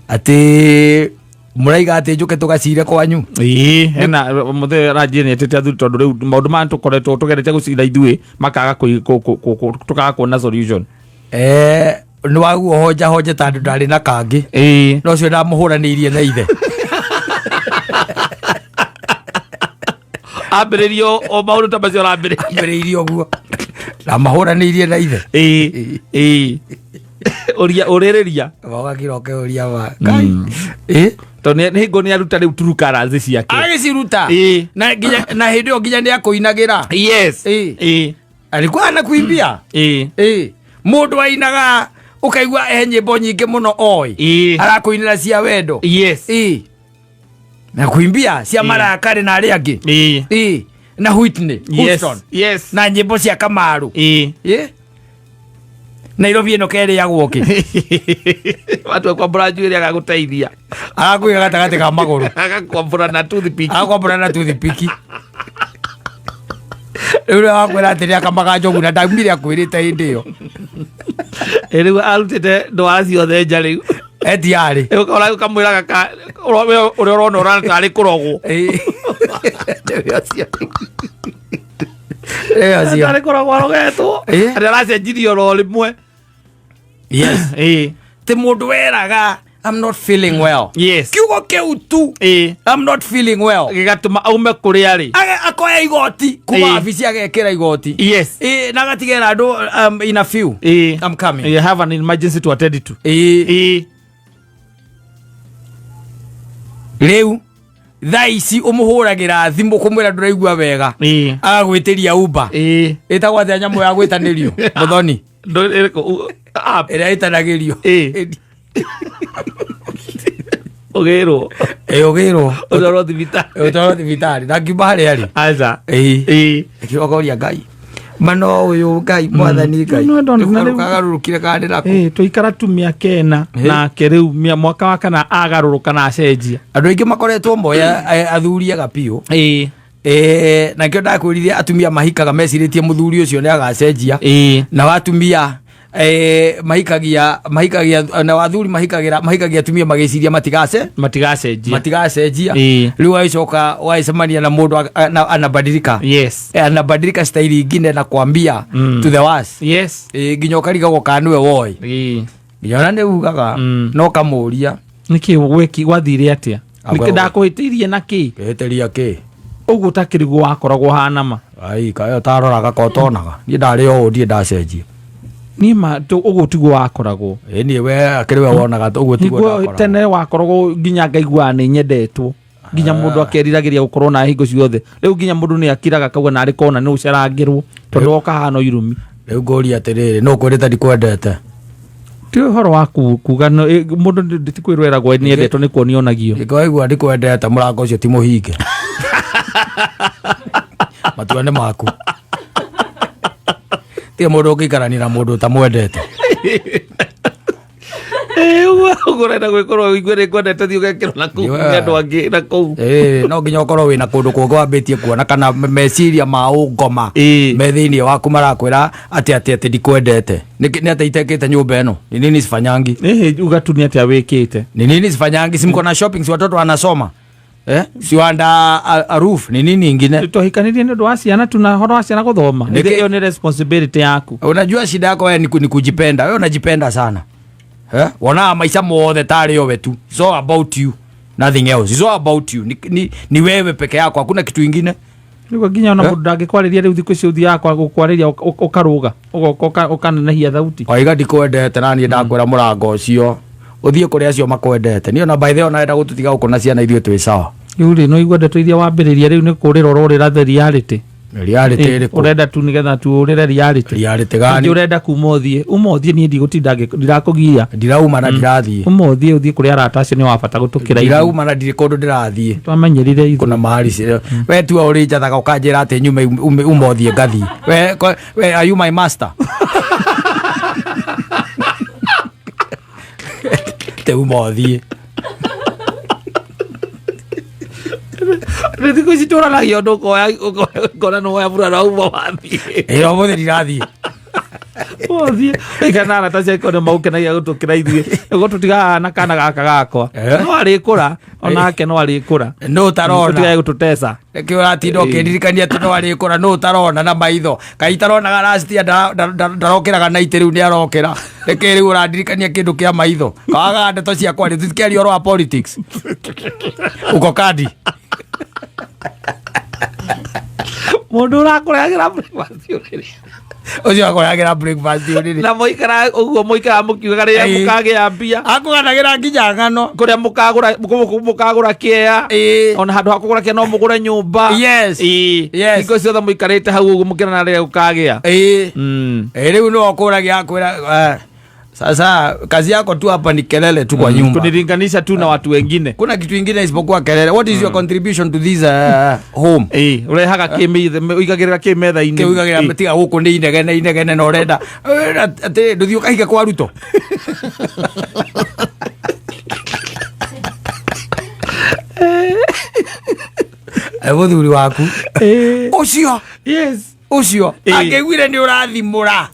atĩ mũraiga atĩ njũke tũgacire kwanyu. Ĩĩ, hena mũthee aranjia nĩ etĩte athuri, tondũ rĩu maũndũ maya tũkoretwo tũgerete gũcira ithuĩ makaga tũkaga kuona solution. Nĩ waguo honja honja tondũ ndarĩ na kangĩ. No ũcio ndamũhũranĩirie na ithe. Ambĩrĩrio o maũndũ ta macio arambĩrĩria. Ambĩrĩirie ũguo, ndamahũranĩirie na ithe. Ĩĩ ĩĩ, ũria ũrĩrĩria. Wagakira ũkeuria ma Ngai ĩ. Tondũ nĩ hingo nĩ aruta rĩu true colours ciake. Agĩciruta. Na nginya na hĩndĩ ĩyo nginya nĩ akũinagĩra. Alikuwa anakuimbia. Ĩ, mũndũ ainaga ũkaigua e nyĩmbo nyingĩ mũno oĩ. Arakũinĩra cia wendo. Ĩ, na kuimbia cia marakare na arĩa angĩ. Ĩ, na Whitney Houston na nyĩmbo cia Kamaru. Ĩ, Nairobi ĩno kerĩagwo kĩ? Watua kwambũra njuĩrĩ agagũteithia. Arakũiga gatagatĩ ka magũrũ. Agakwambũra na toothpick. Agakwambũra na toothpick. Rĩu ũrĩa wakwĩra atĩ nĩ akamaga njogu na ndaumire akwĩrĩte hĩndĩ ĩyo. Ĩ, rĩu arutĩte ndwara ciothe nja rĩu. Etiarĩ. Ũkora ũkamwĩra gaka ũrĩa ũrona ũrona tarĩ kũrogwo. Nĩwe ũcio. Nĩwe ũcio. Tarĩ kũrogwo arogetwo. Atĩ aracenjirie oro rĩmwe. Ti mũndũ weraga, "I'm not feeling well." Kiugo kĩu tu, "I'm not feeling well," gĩgatũma aume kũrĩa arĩ. Akoya igoti kuma wabici, agekĩra igoti. Na agatigĩra andũ, in a few I'm coming. You have an emergency to attend to. Rĩu thaa ici ũmũhũragĩra thimũ kũmwĩra ndũraigua wega, agagwĩtĩria Uber. Ĩtagwo atĩa nyamũ ya gwĩtanĩrio, mũthoni? Ĩrĩkũ? App. Ĩrĩa ĩtanagĩrio. Ũgĩrwo. Ĩ, ũgĩrwo. Ũtwarwo thibitarĩ. Ũtwarwo thibitarĩ na ngiuma harĩa arĩ. Aca. Ĩĩ. Ĩkĩrogoria Ngai mano ũyũ, Ngai mwathani Ngai. No, no, na rĩu- Kagarũrũkire kanĩ nako. Tũikara tu mĩaka 4 nake rĩu mwaka wa kana agarũrũka na acenjia. Andũ aingĩ makoretwo moya athuri ega biũ. Na kĩo ndakwĩrire, atumia mahikaga mecirĩtie mũthuri ũcio nĩ agacenjia. Nao atumia mahikagia nao athuri mahikagia atumia magĩciria matigace Matigacenjia. Matigacenjia. Rĩu wagĩcoka wagĩcemania na mũndũ anabadilika. Anabadilika staili ingine na kwambia to the worst. Nginya ũkarigagwo kana nĩwe woĩ. Nginya ona nĩ ugaga no kamũria. Nĩkĩ gweki gwathire atĩa? Agwe- Nĩkĩ ndakũhĩtĩirie na kĩ? Kĩhĩtĩria kĩ? Ũguo ũtakĩriguo wakoragwo hana ma. Ai, kayo taroraga ko tonaga niĩ ndarĩ o ũũ, ndirĩ ndacenjia. Niĩ ma ũguo tiguo wakoragwo. Ĩ, niĩ we akĩrĩ we wonaga ũguo tiguo Niguo ndakoragwo. tene wakoragwo nginya ngaiguaga nĩ nyendetwo, nginya mũndũ akeriragĩria gũkorwo na hingo ciothe. Rĩu nginya mũndũ nĩ akiraga akauga narĩ kona nĩ ũcerangĩrwo tondũ woka hana irumi. Rĩu ngũria atĩrĩrĩ, nũ kwĩrĩte ndikwendete? Ti ũhoro wa kuga mũndũ ti kwĩrweragwo nĩ endetwo, nĩ kuonio onagio. Ingĩwaigua ndikwendete, mũrango ũcio ti mũhinge, matua nĩ maku. Tige mũndũ ũngĩikarania na mũndũ ũtamwendete. Ũguo ũguo ũrenda gwĩkorwo ũigue nĩ ngwendete, thiĩ ũgekĩrwo na kũu nĩ andũ angĩ na kũu. Ĩĩ, no nginya ũkorwo wĩna kũndũ kũngĩ wambĩtie kuona kana meciria ma ũngoma me thĩinĩ waku marakwĩra atĩ ndikwendete. Nĩ atĩ itekĩte nyũmba ĩno, ni nini sifanyangi? Ĩhĩ, uga tu nĩ atĩa wĩkĩte. Ni nini sifanyangi? Si mko na shopping? Si watoto wanasoma? Si wanda a roof? Ni nini ingine? Twahikanirie nĩ ũndũ wa ciana, tuna ũhoro wa ciana gũthoma. Ĩyo nĩ responsibility yaku. Unajua shida yako wewe ni kujipenda. Wewe unajipenda sana, eh? Wona maisha mothe tarĩ owe tu. It's all about you, nothing else. It's all about you. Ni wewe peke yako, hakuna kitu ingine. Nĩguo nginya ona mũndũ ndangĩkwarĩria rĩu thikũ ici ũthiaga gũkwarĩria ũkarũga ũgoka ũkanenehia thauti. Waiga ndikwendete, na niĩ ndakwĩra mũrango ũcio ũthiĩ kũrĩ acio makwendete. Niĩ ona by the way, ona enda gũtũtiga gũkũ na ciana, ithuĩ twĩ sawa. Rĩu rĩ, no igua ndeto iria wambĩrĩria rĩu nĩ kũrĩra ũrorĩra the reality. Reality ĩrĩkũ? Ũrenda tu nĩgetha tu ũrĩre reality. Reality Ningĩ gani? ũrenda kuma ũthiĩ, uma ũthiĩ, niĩ ndigũtinda ndirakũgia. Ndirauma na ndirathiĩ. Uma ũthiĩ, ũthiĩ kũrĩ arata acio nĩ wa bata gũtũkĩra ithuĩ. Ndirauma na ndirĩ kũndũ ndĩrathiĩ. Twamenyerire ithuĩ. Kuna mahali we tua ũrĩ njathaga ũkanjĩra atĩ nyume uma ũthiĩ ngathiĩ. We are you my master te uma ũthiĩ? Rĩ thikũ ici tũranagia ũndũ ũkoya ũkona nĩ woya burana uma wathiĩ. Ĩ, ũmũthĩ ndirathiĩ. Ũthiĩ ũikare na arata ciaku nĩ maũkenagia gũtũkĩra ithuĩ, nĩguo tũtigaga na kana gaka gakwa. No arĩkũra onake, no arĩkũra. Nũ ũtarona? Tũtigage gũtũteca. Nĩkĩo ũratinda ũkĩndirikania atĩ no arĩkũra. Nũ ũtarona na maitho? Kaĩ itaronaga last year ndarokĩraga na itĩ, rĩu nĩ arokĩra. Nĩkĩ rĩu ũrandirikania kĩndũ kĩa maitho? Kawagaga ndeto cia kwaria, tũtikĩaria ũhoro wa politics uko kandi. Mũndũ ũrakũrehagĩra breakfast ũrĩrĩ. Ũcio akũrehagĩra breakfast ũrĩrĩ. Na mũikara ũguo, mũikara mũkiugaga rĩrĩa mũkagĩa mbia. Akũganagĩra nginya ng'ano. Kũrĩa mũkagũra kĩea. Ona handũ ha kũgũra kĩea no mũgũre nyũmba. Hingo ciothe mũikarĩte hau ũguo mũkĩrana rĩrĩa gũkagĩa. Ĩĩ, rĩu nĩwe ũkũragia akwĩra, sasa kazi yako tu hapa ni kelele tu kwa nyumba. Kunilinganisha tu na watu wengine. Kuna kitu ingine isipokuwa kelele? What is your contribution to this home? Ĩĩ, ũrehaga kĩ ũigagĩrĩra kĩ metha-inĩ? Kĩugagira tiga gũkũ nĩ inegene inegene na ũrenda atĩ ndũthiĩ ũkahika kwa Ruto. Mũthuri waku ũcio ũcio angĩiguire nĩ ũrathimũra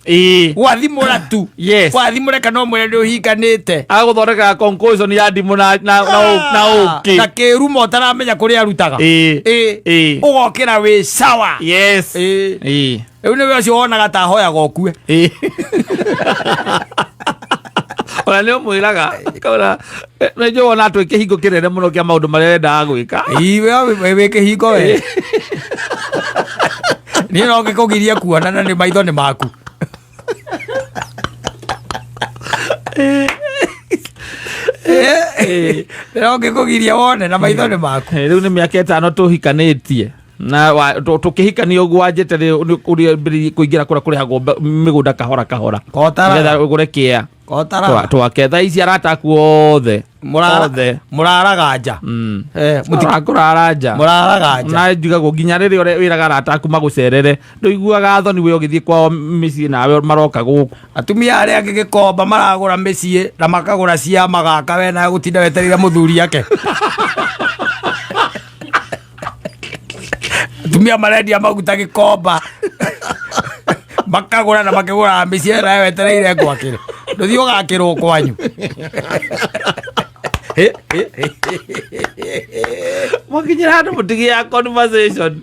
gwathimũra tu wathimũre kana ũmwĩre nĩ ũhikanĩte. Agũthondekaga conclusion ya ndimũ na ũkĩ. Na kĩrumo ũtaramenya kũrĩa arutaga. Ũgokĩra wĩ sawa. Rĩu nĩwe ũcio wonaga ta ahoyaga ũkue. Ona nĩ ũmwĩraga kaura nĩ njũĩ wona twĩ kĩhingo kĩnene mũno kĩa maũndũ marĩa endaga gwĩka. Iwe wĩ kĩhingo we, niĩ no ngĩkũgirie kuona na nĩ maitho nĩ maku. Ndĩra ũngĩkũgiria wone na maitho nĩ maku. Rĩu nĩ mĩaka 5 tũhikanĩtie na tũkĩhikania ũguo wanjĩte ũrĩa mbĩrĩirie kũingĩra kũrĩa kũrĩhagwo mĩgũnda kahora kahora. Kotara. Nĩgetha ũgũre kĩea. Kotara. Twake thaa ici arata aku othe. Othe. Mũraraga nja. Kũrara nja. Mũraraga nja. Na njugagwo nginya rĩrĩa wĩraga arata aku magũcerere ndũiguaga thoni we ũgĩthiĩ kwao mĩciĩ nawe maroka gũkũ. Atumia arĩa angĩ gĩkomba maragũra mĩciĩ na makagũra cia magaka we nawe gũtinda wetereire mũthuri ake. Atumia marendia maguta gĩkomba makagũra na makĩgũraga mĩciĩ nawe wetereire ngwakĩre. Ndũthiĩ ũgakĩrwo kwanyu. Mwakinyĩra handũ mũtigĩaga conversation.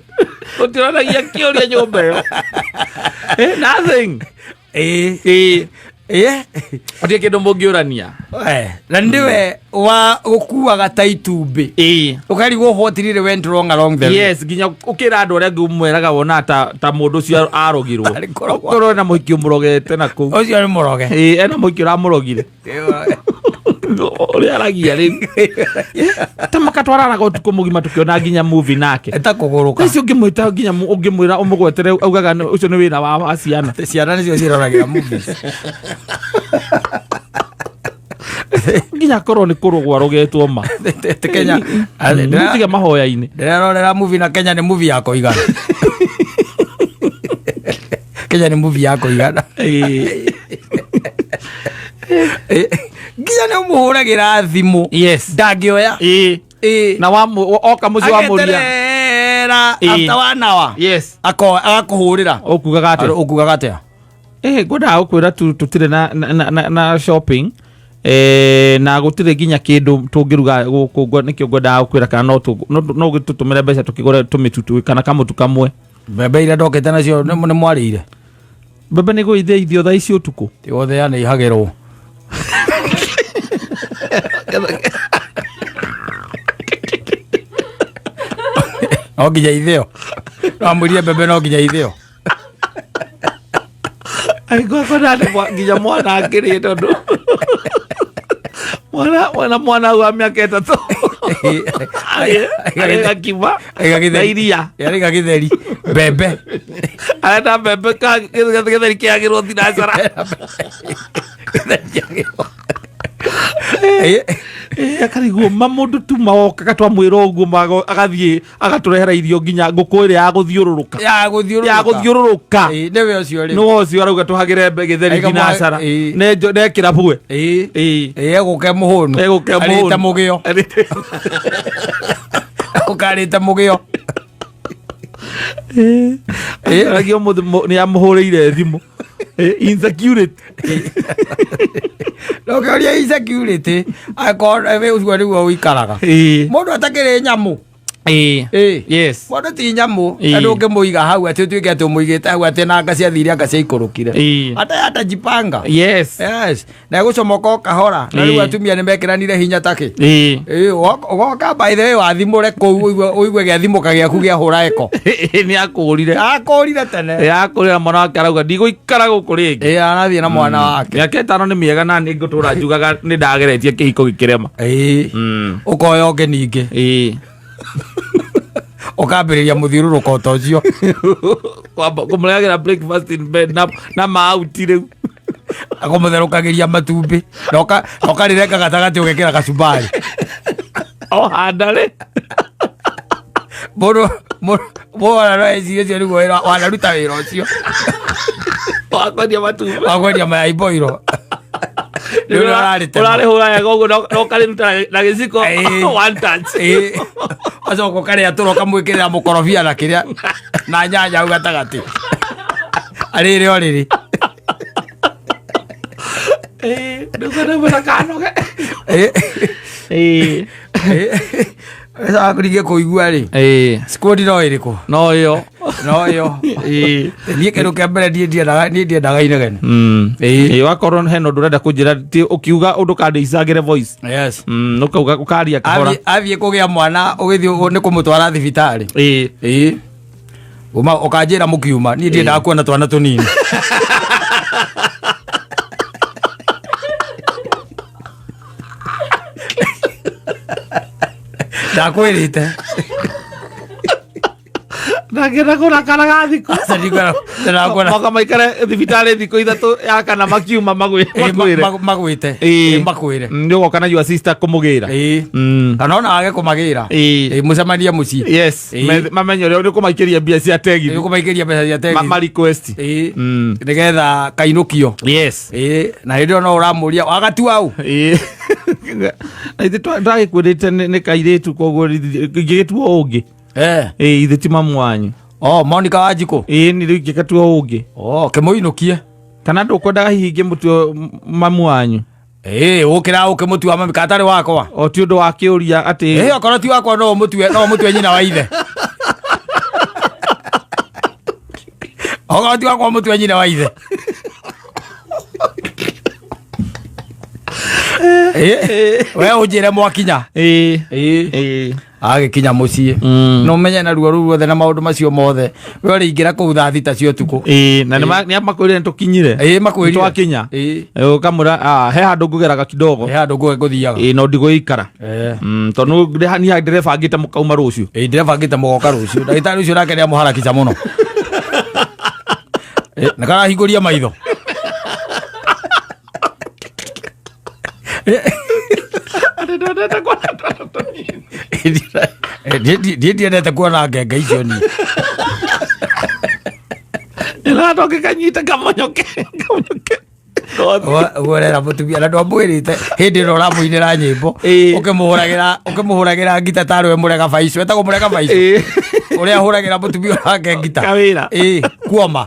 Gũtiranagia kĩũria nyũmba ĩyo. Nothing. Gũtirĩ kĩndũ mũngĩũrania. Na nĩwe wa gũkuaga ta itumbĩ. Ũkarigwo what really went wrong along the way. Yes, nginya ũkĩra andũ arĩa angĩ ũmwĩraga wona ta mũndũ ũcio arogirwo. Arĩ kũrogwo. Ũkorwo ena mũhiki ũmũrogete na kũu. Ũcio nĩ mũroge. Ena mũhiki ũramũrogire. Ũrĩa aragia rĩu. Ta makatwaranaga ũtukũ mũgima tũkĩona nginya movie nake. Eta kũgũrũka. Ũcio ũngĩmwĩta nginya ũngĩmwĩra ũmũgwetere augaga ũcio nĩ wĩra wa ciana. Ciana nĩcio ciĩroragĩra movies. Nginya akorwo nĩ kũrogwo arogetwo ma. Te Kenya. Tiga mahoya-inĩ. Ndĩrerorera movie na Kenya nĩ movie ya kũigana. Kenya nĩ movie ya kũigana. Nginya nĩ ũmũhũragĩra thimũ. Yes. Ndangĩoya. Na oka mũciĩ wa mũria. Ageterera after 1 hour. Yes. Agakũhũrĩra. Ũkugaga atĩa? Ũkugaga atĩa? Ngwendaga gũkwĩra tũtirĩ na shopping. Na gũtirĩ nginya kĩndũ tũngĩruga gũkũ, nĩkĩo ngwendaga gũkwĩra kana no tũtũmĩre mbeca tũkĩgũre tũmĩtu kana kamũtu kamwe. Mbembe iria ndokĩte nacio nĩ mwarĩire? Mbembe nĩ gũithĩithio thaa ici ũtukũ. Ti gũthĩa nĩ ihagĩrwo. No nginya ithĩo. No amwĩrire mbembe no nginya ithĩo. Angĩkorwo nĩ nginya mwana akĩrĩe tondũ mwana wa mĩaka 3 arĩ gakima na iria. Arĩ gagĩtheri mbembe. Arenda mbembe gĩtheri kĩagĩrwo thinacara. Akarigwo ma mũndũ tu maokaga twamwĩra ũguo agathiĩ agatũrehera irio nginya ngũkũ ĩrĩa ya gũthiũrũrũka. Ya gũthiũrũrũka. Ya gũthiũrũrũka. Nĩwe ũcio rĩu. Nĩwe ũcio arauga tũhagĩre mbe gĩtheri Aiga thinacara. Nekĩra bue. Egũke mũhũnu. Egũke mũhũnu. Arĩte mũgĩo. Ũkarĩte mũgĩo. Aragia ũmũthĩ nĩ amũhũrĩire thimũ. Insecurity. Ndũngĩũria insecurity angĩkorwo we ũcio nĩguo ũikaraga. Mũndũ atakĩrĩ nyamũ. Yes. Mũndũ ti nyamũ. Na ndũngĩmũiga hau atĩ ũtuĩke atĩ ũmũigĩte hau atĩ na anga ciathire anga ciaikũrũkire. Ata atajipanga. Yes. Yes. Na egũcomoka o kahora. Na rĩu atumia nĩ mekĩranire hinya takĩ. Ũgoka by the way wathimũre kũu ũigue gĩathimũka gĩaku kĩahũra eko. Nĩ akũrire. Akũrire tene. Akũrire na mwana wake arauga ndigũikara gũkũ rĩngĩ. Arathiĩ na mwana wake. Mĩaka 5 nĩ mĩega na nĩ ngũtũra njugaga nĩ ndageretie kĩhiko gĩkĩrema. Ũkoya ũngĩ ningĩ. Ũkambĩrĩria mũthiũrũrũko ta ũcio. Kwamba kũmũrehagĩra breakfast in bed na mauti rĩu. Akũmũtherũkagĩria matumbĩ. Na ũkarĩrenga gatagatĩ ũgekĩra kacumbari. O handarĩ. Mũndũ ona no ecirie ũcio nĩguo wĩra wanaruta wĩra ũcio. Wa kwendia matumbĩ. Wa kwendia mayai boiro. Nĩ ũrĩa ũrarĩtema. Ũrarĩhũra wega ũguo na ũkarĩruta na gĩciko. One touch. Ũgacoka ũkarĩatũra ũkamwĩkĩrĩra mũkorobia na kĩrĩa na nyanya hau gatagatĩ. Arĩrĩ o rĩrĩ. Ndũkwenda kanoge. Sawa kũringia kũigua rĩ. Squad no ĩrĩkũ? No ĩyo. No ĩyo. Niĩ kĩndũ kĩa mbere niĩ ndiendaga inegene. Wakorwo hena ũndũ ũrenda kũnjĩra, ti ũkiuga ũndũ kandĩicagĩre voice. Yes. Ũkauga ũkaria kahora. Athiĩ kũgĩa mwana ũgĩthiĩ nĩ kũmũtwara thibitarĩ. Uma ũkanjĩra mũkiuma, niĩ ndiendaga kuona twana tũnini. Ndakwĩrĩte. Ndangĩenda kũrakara ga thikũ. Aca ndikuona. Moka maikare thibitarĩ thikũ ithatũ ya kana makiuma makwĩre. Magwĩte. Ĩĩ. Makwĩre. Nĩ ũgoka na your sister kũmũgĩra. Ĩĩ. Kana ona wage kũmagĩra. Ĩĩ. Ĩĩ, mũcemanie mũciĩ. Yes. Ĩĩ. Mamenye ũrĩa nĩ ũkũmaikĩria mbia cia tegithi. Ũkũmaikĩria mbeca cia tegithi. Ma request. Ĩĩ. Nĩgetha kainũkio. Yes. Ĩĩ, na hĩndĩ ĩyo no ũramũria wagatua au. Ĩĩ. Na ithe twagĩkwĩrĩte nĩ kairĩtu koguo ingĩgĩtuo ũngĩ. Eh. Ĩĩ ithe ti mamu wanyu. Oh, Monica Wanjikũ. Ĩĩ nĩ rĩu ingĩgĩtuo ũngĩ. Oh, kĩmũinũkie. Kana ndũkwendaga hihi ingĩmũtua mamu wanyu. Ĩĩ, ũkĩra ũkĩmũtua mami katarĩ wakwa. O ti ũndũ wa kĩũria atĩ. Ĩĩ, okorwo ti wakwa no ũmũtue, no ũmũtue nyina wa ithe. Okorwo ti wakwa ũmũtue nyina wa ithe. Ĩĩ, we ũnjĩre mwakinya. Ĩĩ. Ĩĩ. Ĩĩ. Agĩkinya mũciĩ. No ũmenye na ruo rũu ruothe na maũndũ macio mothe. We ũrĩingĩra kũu thaa thita cia ũtukũ. Ĩĩ, na nĩ makwĩrire nĩ tũkinyire. Ĩĩ, makwĩrire. Twakinya. Ĩĩ. Ũkamwĩra he handũ ngũgeraga kidogo. He handũ ngũthiaga. Ĩĩ, no ndigũikara. Ĩĩ. Tondũ niĩ ndĩrebangĩte mũkauma rũciũ. Ĩĩ, ndĩrebangĩte mũgoka rũciũ. Ndagĩtarĩ ũcio nake nĩamũharakica mũno. Ĩĩ, na karahingũria maitho. Ndiĩ ndiendete kuona ngenge icio niĩ. Ĩratoke kanyite kamonyoke kamonyoke. Ũguo ũrera mũtumia na ndwamwĩrĩte hĩndĩ ĩno ũramũinĩra nyĩmbo Ĩĩ. ũkĩmũhũragĩra ngita tarĩ we mũrega baico etagwo mũrega baico Ĩĩ. ũrĩa ahũragĩra mũtumia wake ngita. Kawĩra. Ĩĩ, kuoma.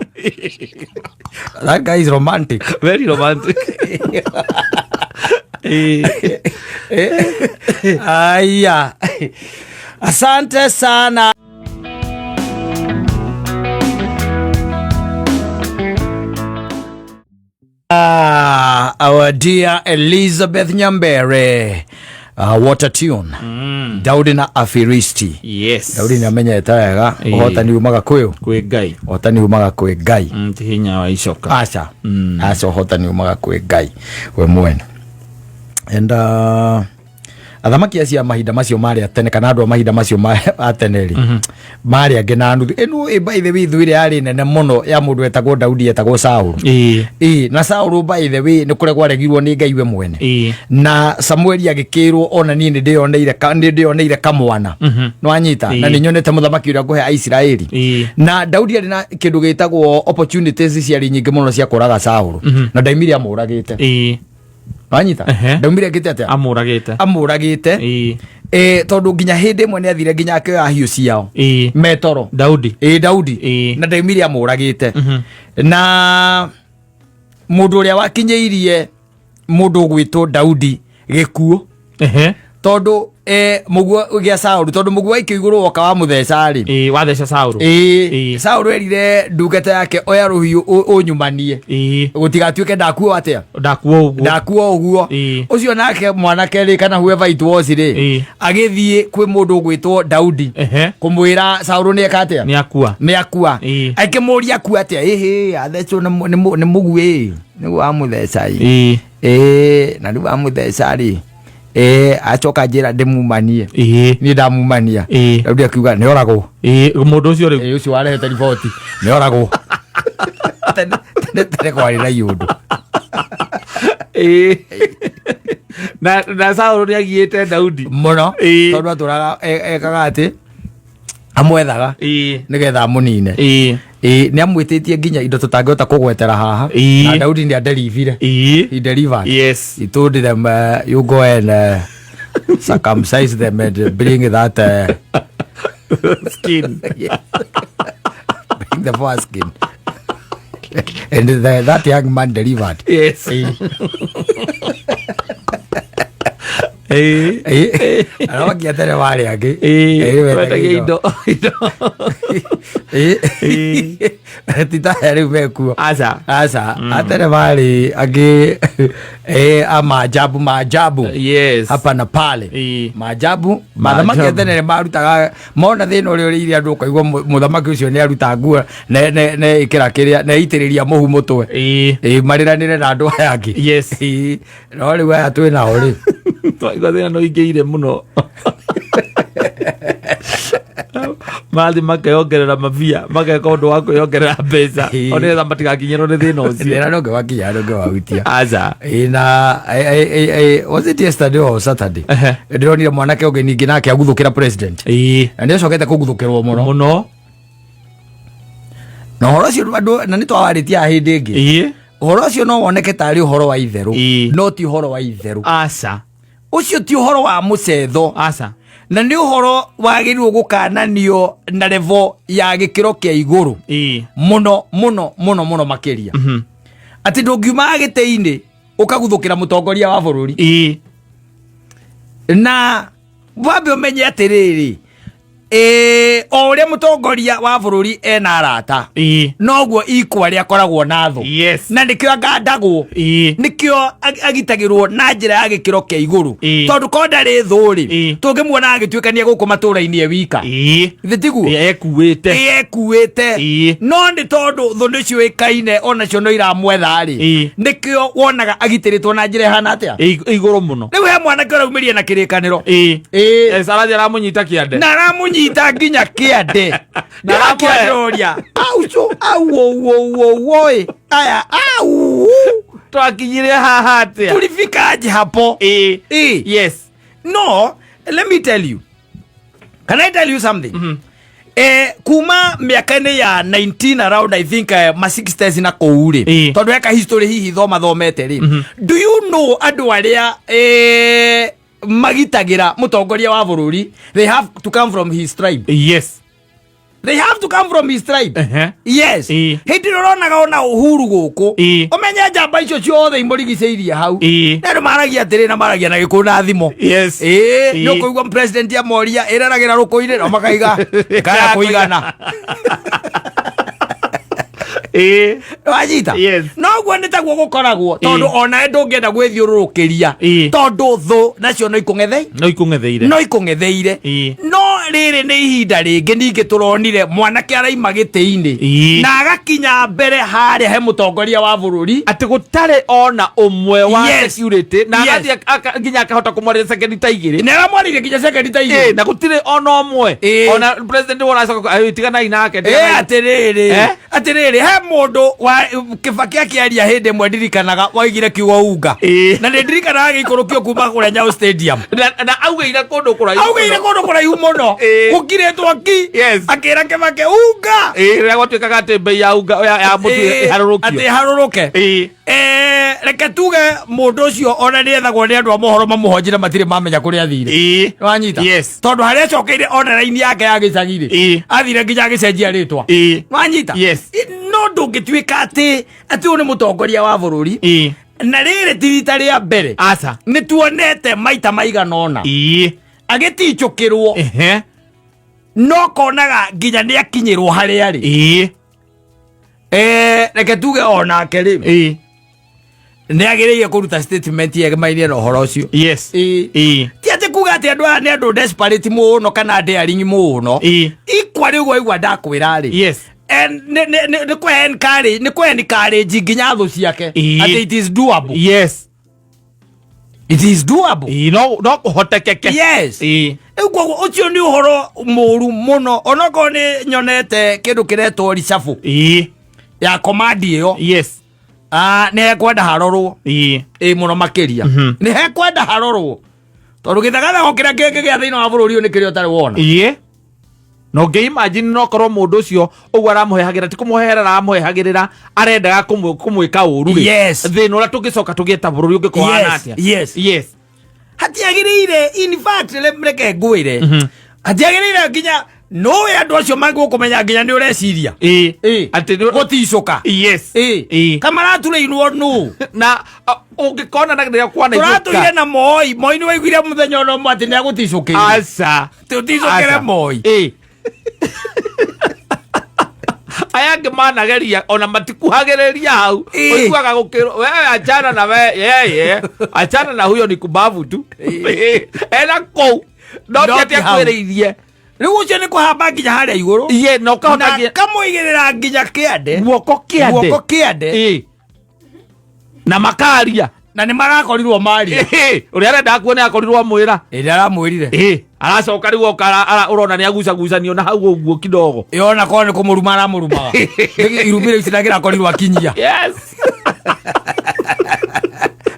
That guy is romantic. Very romantic. Ĩĩ. Aya. Asante sana. Our dear Elizabeth Nyambere. What a tune. Daudi na Afilisti. Yes. Daudi nĩ amenyete wega Ĩĩ. ũhotani umaga kwĩ ũ? Kwĩ Ngai. Ũhotani umaga kwĩ Ngai. Ti hinya wa icoka. Aca. Aca, ũhotani umaga kwĩ Ngai we mwene. And athamaki acio a mahinda macio marĩ a tene kana andũ a mahinda macio a tene rĩ marĩ angĩ na nuthu ĩno. By the way, thũ ĩrĩa yarĩ nene mũno ya mũndũ wetagwo Daudi etagwo Saũlũ. Ĩĩ, na Saũlũ, by the way, nĩ kũregwo aregirwo nĩ Ngai we mwene. Na Samueli agĩkĩrwo ona niĩ nĩ ndĩyoneire kamwana nĩwanyita na nĩ nyonete mũthamaki ũrĩa ngũhe Aisiraeli. Na Daudi arĩ na kĩndũ gĩtagwo opportunities ciarĩ nyingĩ mũno cia kũraga Saũlũ na ndaimire amũragĩte. Wanyita? Ehe. Ndaumire ekĩte atĩa? Amũragĩte. Amũragĩte. Ĩ, tondũ nginya hĩndĩ ĩmwe nĩ athire nginya akĩoya hiũ ciao metoro. Daudi. Ĩ, Daudi. Ĩ. Na ndaumire amũragĩte na mũndũ ũrĩa wakinyĩirie mũndũ ũgwĩtwo Daudi gĩkuũ tondũ mũguo gĩa Saũlũ, tondũ mũguo waikio igũrũ woka wa mũtheca rĩ. Ĩĩ, watheca Saũlũ. Ĩ, Ĩ. Saũlũ erire ndungata yake, oya rũhiũ ũnyumanie gũtigatuĩke ndakuo atĩa. Ndakuo ũguo. Ndakuo ũguo. Ĩ. Ũcio nake mwanake rĩ, kana whoever it was rĩ, Ĩ. agĩthiĩ kwĩ mũndũ ũgwĩtwo Daudi kũmwĩra Saũlũ nĩ eka atĩa. Nĩ akua. Nĩ akua. Ĩ. Akĩmũria akua atĩa. Ĩhĩ, athecwo nĩ mũguĩ nĩguo wamũtheca ĩ. Ĩ, na rĩu amũtheca rĩ, ĩ, acoka njĩra ndĩmumanie. Niĩ ndamumania. Daudi akiuga nĩ oragwo. Ĩĩ, mũndũ ũcio rĩu. Ĩ, ũcio warehete riboti nĩ oragwo. Tene tene tene kwarĩ na iũndũ. Ĩĩ. Na Saũlũ nĩ agiĩte Daudi mũno. Ĩ. Tondũ atũraga ekaga atĩ amwethaga nĩgetha amũnine. Ĩ, nĩ amwĩtĩtie nginya indo tũtangĩhota kũgwetera haha. Ĩ. Na Daudi nĩ aderivire. Ĩĩ. He delivered. Yes. He told them, you go and circumcise them and bring that skin. Bring the foreskin and that young man delivered. Yes. Ĩĩ. Athamaki a tene marĩ angĩ. Ĩĩ, Ĩ, wendagia wendagia indo. Ĩ. Ti ta aya rĩu mekuo. Aca. Aca, atene marĩ angĩ, a maajabu maajabu. Yes. Hapa na pale. Ĩĩ. Maajabu mathamaki Maajabu. atene nĩ marutaga mona thĩna ũrĩa ũrĩire andũ ũkaigua mũthamaki ũcio nĩ aruta nguo ne ĩkĩra kĩrĩa ne itĩrĩria mũhu mũtwe. Ĩĩ. Ĩ, marĩranĩre na andũ aya angĩ. Yes. Ĩ, no rĩu aya twĩ nao rĩ, Twaigua thĩna nĩ ũingĩire mũno. Mathi makeyongerera mabia, mageka ũndũ wa kwĩyongerera mbeca Ĩĩ. o nĩgetha matigakinyĩrwo nĩ thĩna ũcio. Thĩna ndũngĩ wakinya ndũngĩ wahutia. Aca. Ĩ, na was it yesterday or Saturday? Ehe. Ndĩronire mwanake ũngĩ ningĩ nake aguthũkĩra president. Ĩĩ. Na nĩ acokete kũguthũkĩrwo mũno. Mũno. Na ũhoro ũcio andũ na nĩ twawarĩtie haha hĩndĩ ĩngĩ. Ĩĩ. Ũhoro ũcio no woneke tarĩ ũhoro wa itherũ. Ĩĩ. No ti ũhoro wa itherũ. Aca. Ũcio ti ũhoro wa mũcetho. Aca. Na nĩ ũhoro wagĩrĩirwo gũkananio na level ya gĩkĩro kĩa igũrũ. Ĩĩ. Mũno mũno mũno mũno makĩria. Atĩ ndũngiuma gĩtĩ-inĩ ũkaguthũkĩra mũtongoria wa bũrũri. Ĩĩ. Na wambe ũmenye atĩrĩrĩ, o ũrĩa mũtongoria wa bũrũri ena arata, Ĩĩ. noguo ikwa rĩakoragwo na thũ. Yes. Na nĩkĩo angandagwo. Ĩĩ. Nĩkĩo agitagĩrwo na njĩra ya gĩkĩro kĩa igũrũ. Ĩĩ. Tondũ ko ndarĩ thũ rĩ, Ĩĩ. tũngĩmuona agĩtuĩkania gũkũ matũũra-inĩ e wika. Ĩĩ. Githĩ tiguo? Ekuĩte. Ekuĩte. Ĩĩ. No nĩ tondũ thũ nĩ ciũĩkaine onacio no iramwetha rĩ, Ĩĩ. nĩkĩo wonaga agitĩrĩtwo na njĩra ĩhana atĩa. Igũrũ mũno. Rĩu he mwanake ũraumĩria na kĩrĩkanĩro. Ĩĩ. Ĩĩ. Yes, arathiĩ aramũnyita kĩande. Na aramũnyita nginya kĩande. Na aramũhe- Ndĩrakĩandoria. Auco, au, au, au, au, oi. Aya, au. Twakinyire haha atĩa? Tulifika aje hapo? Ĩĩ. Ĩĩ. Yes. No, let me tell you. Can I tell you something? Kuma mĩaka-inĩ ya 19 around I think ma 60s na kũu rĩ, Ĩĩ. tondũ eka history hihi thoma thomete rĩ, do you know andũ arĩa magitagĩra mũtongoria wa bũrũri, they have to come from his tribe. Yes. They have to come from his tribe. Ehe. Yes. Ĩĩ. Hĩndĩ ĩrĩa ũronaga ona Uhuru gũkũ, Ĩĩ. ũmenye njamba icio ciothe imũrigicĩirie hau. Ĩĩ. Na andũ maragia atĩrĩ na maragia na gĩkũyũ na thimo. Yes. Ĩĩ, Ĩĩ. nĩ ũkũigua president amoria ĩreragĩra rũkũ-inĩ na makaiga kaya kũigana. Ĩĩ. Wanyita? Yes. Noguo nĩ taguo gũkoragwo tondũ Ĩĩ. onawe ndũngĩenda gwĩthiũrũrũkĩria Ĩĩ. tondũ thũ nacio no ikũng'ethei No ikũng'etheire. no ikũng'etheire. Ĩĩ. No rĩrĩ nĩ ihinda rĩngĩ ningĩ tũronire mwanake araima gĩtĩ-inĩ Ĩĩ. na agakinya mbere harĩa he mũtongoria wa bũrũri. Atĩ gũtarĩ ona ũmwe wa Yes. security na Yes. agathiĩ nginya akahota kũmwarĩria sekendi ta igĩrĩ. Nĩ aramwarĩirie nginya sekendi ta Ĩĩ, igĩrĩ. na gũtirĩ ona ũmwe. Ĩĩ. Ona president ũracoka tiganai nake. Ĩ, Tiganai. atĩrĩrĩ, Eh? atĩrĩrĩ, he mũndũ wa Kĩbaki akĩaria hĩndĩ ĩmwe ndirikanaga waigire kiugo unga. Ĩĩ. Na nĩ ndirikanaga gĩikũrũkio kuma kũrĩa Nyayo Stadium. Na augĩire kũndũ kũraihu. Augĩire kũndũ kũraihu mũno. Ĩĩ. Gũkirĩtwo ki. Yes. Akĩra Kĩbaki unga. Ĩĩ, rĩrĩa gwatuĩkaga atĩ mbei ya unga ya mũtu Ĩĩ, ĩharũrũkio. atĩ ĩharũrũke. Ĩĩ. Reke tuge mũndũ ũcio ona nĩ ethagwo nĩ andũ a mohoro mamũhonjire matirĩ mamenya kũrĩa athire. Ĩĩ. Wanyita? Yes. Tondũ harĩa acokeire ona raini yake ya gĩcagi rĩ, Ĩĩ. athire nginya agĩcenjia rĩtwa. Ĩĩ. Wanyita? Yes. No ndũngĩtuĩka atĩ ũyũ nĩ mũtongoria wa bũrũri. Ĩĩ. Na rĩrĩ ti rita rĩa mbere. Aca. Nĩ tuonete maita maigana ũna. Ĩĩ. Agĩtichũkĩrwo. Ehe. No konaga nginya nĩ akinyĩrwo harĩa arĩ. Ĩĩ. Reke tuge onake rĩ. Ĩĩ. Nĩ agĩrĩire kũruta statement yegemainie na ũhoro ũcio. Yes. Ĩĩ. Ĩĩ. Ti atĩ kuga atĩ andũ aya nĩ andũ desperate mũno kana daring mũno. Ĩĩ. Ikwa rĩu waigua ndakwĩra rĩ. Yes. Nĩ kũ encourage, nĩ kũ encourage nginya thũ ciake. Ĩĩ. Atĩ it is doable. Yes. It is doable. Ĩĩ, no kũhotekeke. Yes. Ĩĩ. Rĩu koguo ũcio nĩ ũhoro mũru mũno onokorwo nĩ nyonete kĩndũ kĩretwo reshuffle Ĩĩ. ya command ĩyo. Yes. Nĩ hekwenda harorwo. Ĩĩ. Ĩĩ mũno makĩria. Nĩ hekwenda harorwo. Tondũ gĩthagathago kĩrĩa kĩngĩgĩa thĩinĩ wa bũrũri ũyũ nĩ kĩrĩa ũtarĩ wona. Ĩĩ. Na ũngĩ imagine no korwo mũndũ ũcio ũguo aramũhehagĩra ti kũmũhehera aramũhehagĩrĩra arendaga kũmwĩka ũru rĩ. Yes. Thĩna ũrĩa tũngĩcoka tũgĩe ta bũrũri ũngĩkorwo Yes, ũhana atĩa. yes. Yes. Hatiagĩrĩire, in fact, reke ngwĩre. Hatiagĩrĩire nginya nũĩ andũ acio mangĩgũkũmenya nginya nĩ ũreciria. Ĩĩ. Ĩĩ. Atĩ nĩ- Gũticũka. Yes. Ĩĩ. Ĩĩ. Kamaraturĩirwo nũ? Na ũngĩkona na rĩrĩa kwana Tũratũire na Moi. Moi nĩ waiguire mũthenya ona ũmwe atĩ nĩ agũticũkĩire. Aca. Tũticũkĩre Aca. Moi. Ĩĩ. Aya angĩ manageria ona matikuhagĩrĩria hau. Ĩĩ. Ũiguaga gũkĩrwo we achana na we yeye achana na huyo ni kubavu tu. Ĩĩ. Ena kũu no No ti ti atĩ hau. akwĩrĩirie. Rĩu ũcio nĩ kũhamba nginya harĩa igũrũ. Iye na ũkahota Na nginya kamũigĩrĩra nginya kĩande. guoko kĩande. Guoko kĩande. Ĩĩ. Na makaria. Na nĩ marakorirwo maria. Ũrĩa arenda akuo nĩ akorirwo amwĩra. Ĩrĩa aramwĩrire. Ĩ, aracoka rĩu oka ũrona nĩ agucagucanio na hau ũguo kidogo. Yona korwo nĩ kũmũruma aramũrumaga. Nĩkĩ irumĩrĩ ici ndangĩrakorirwo akinyia. Yes.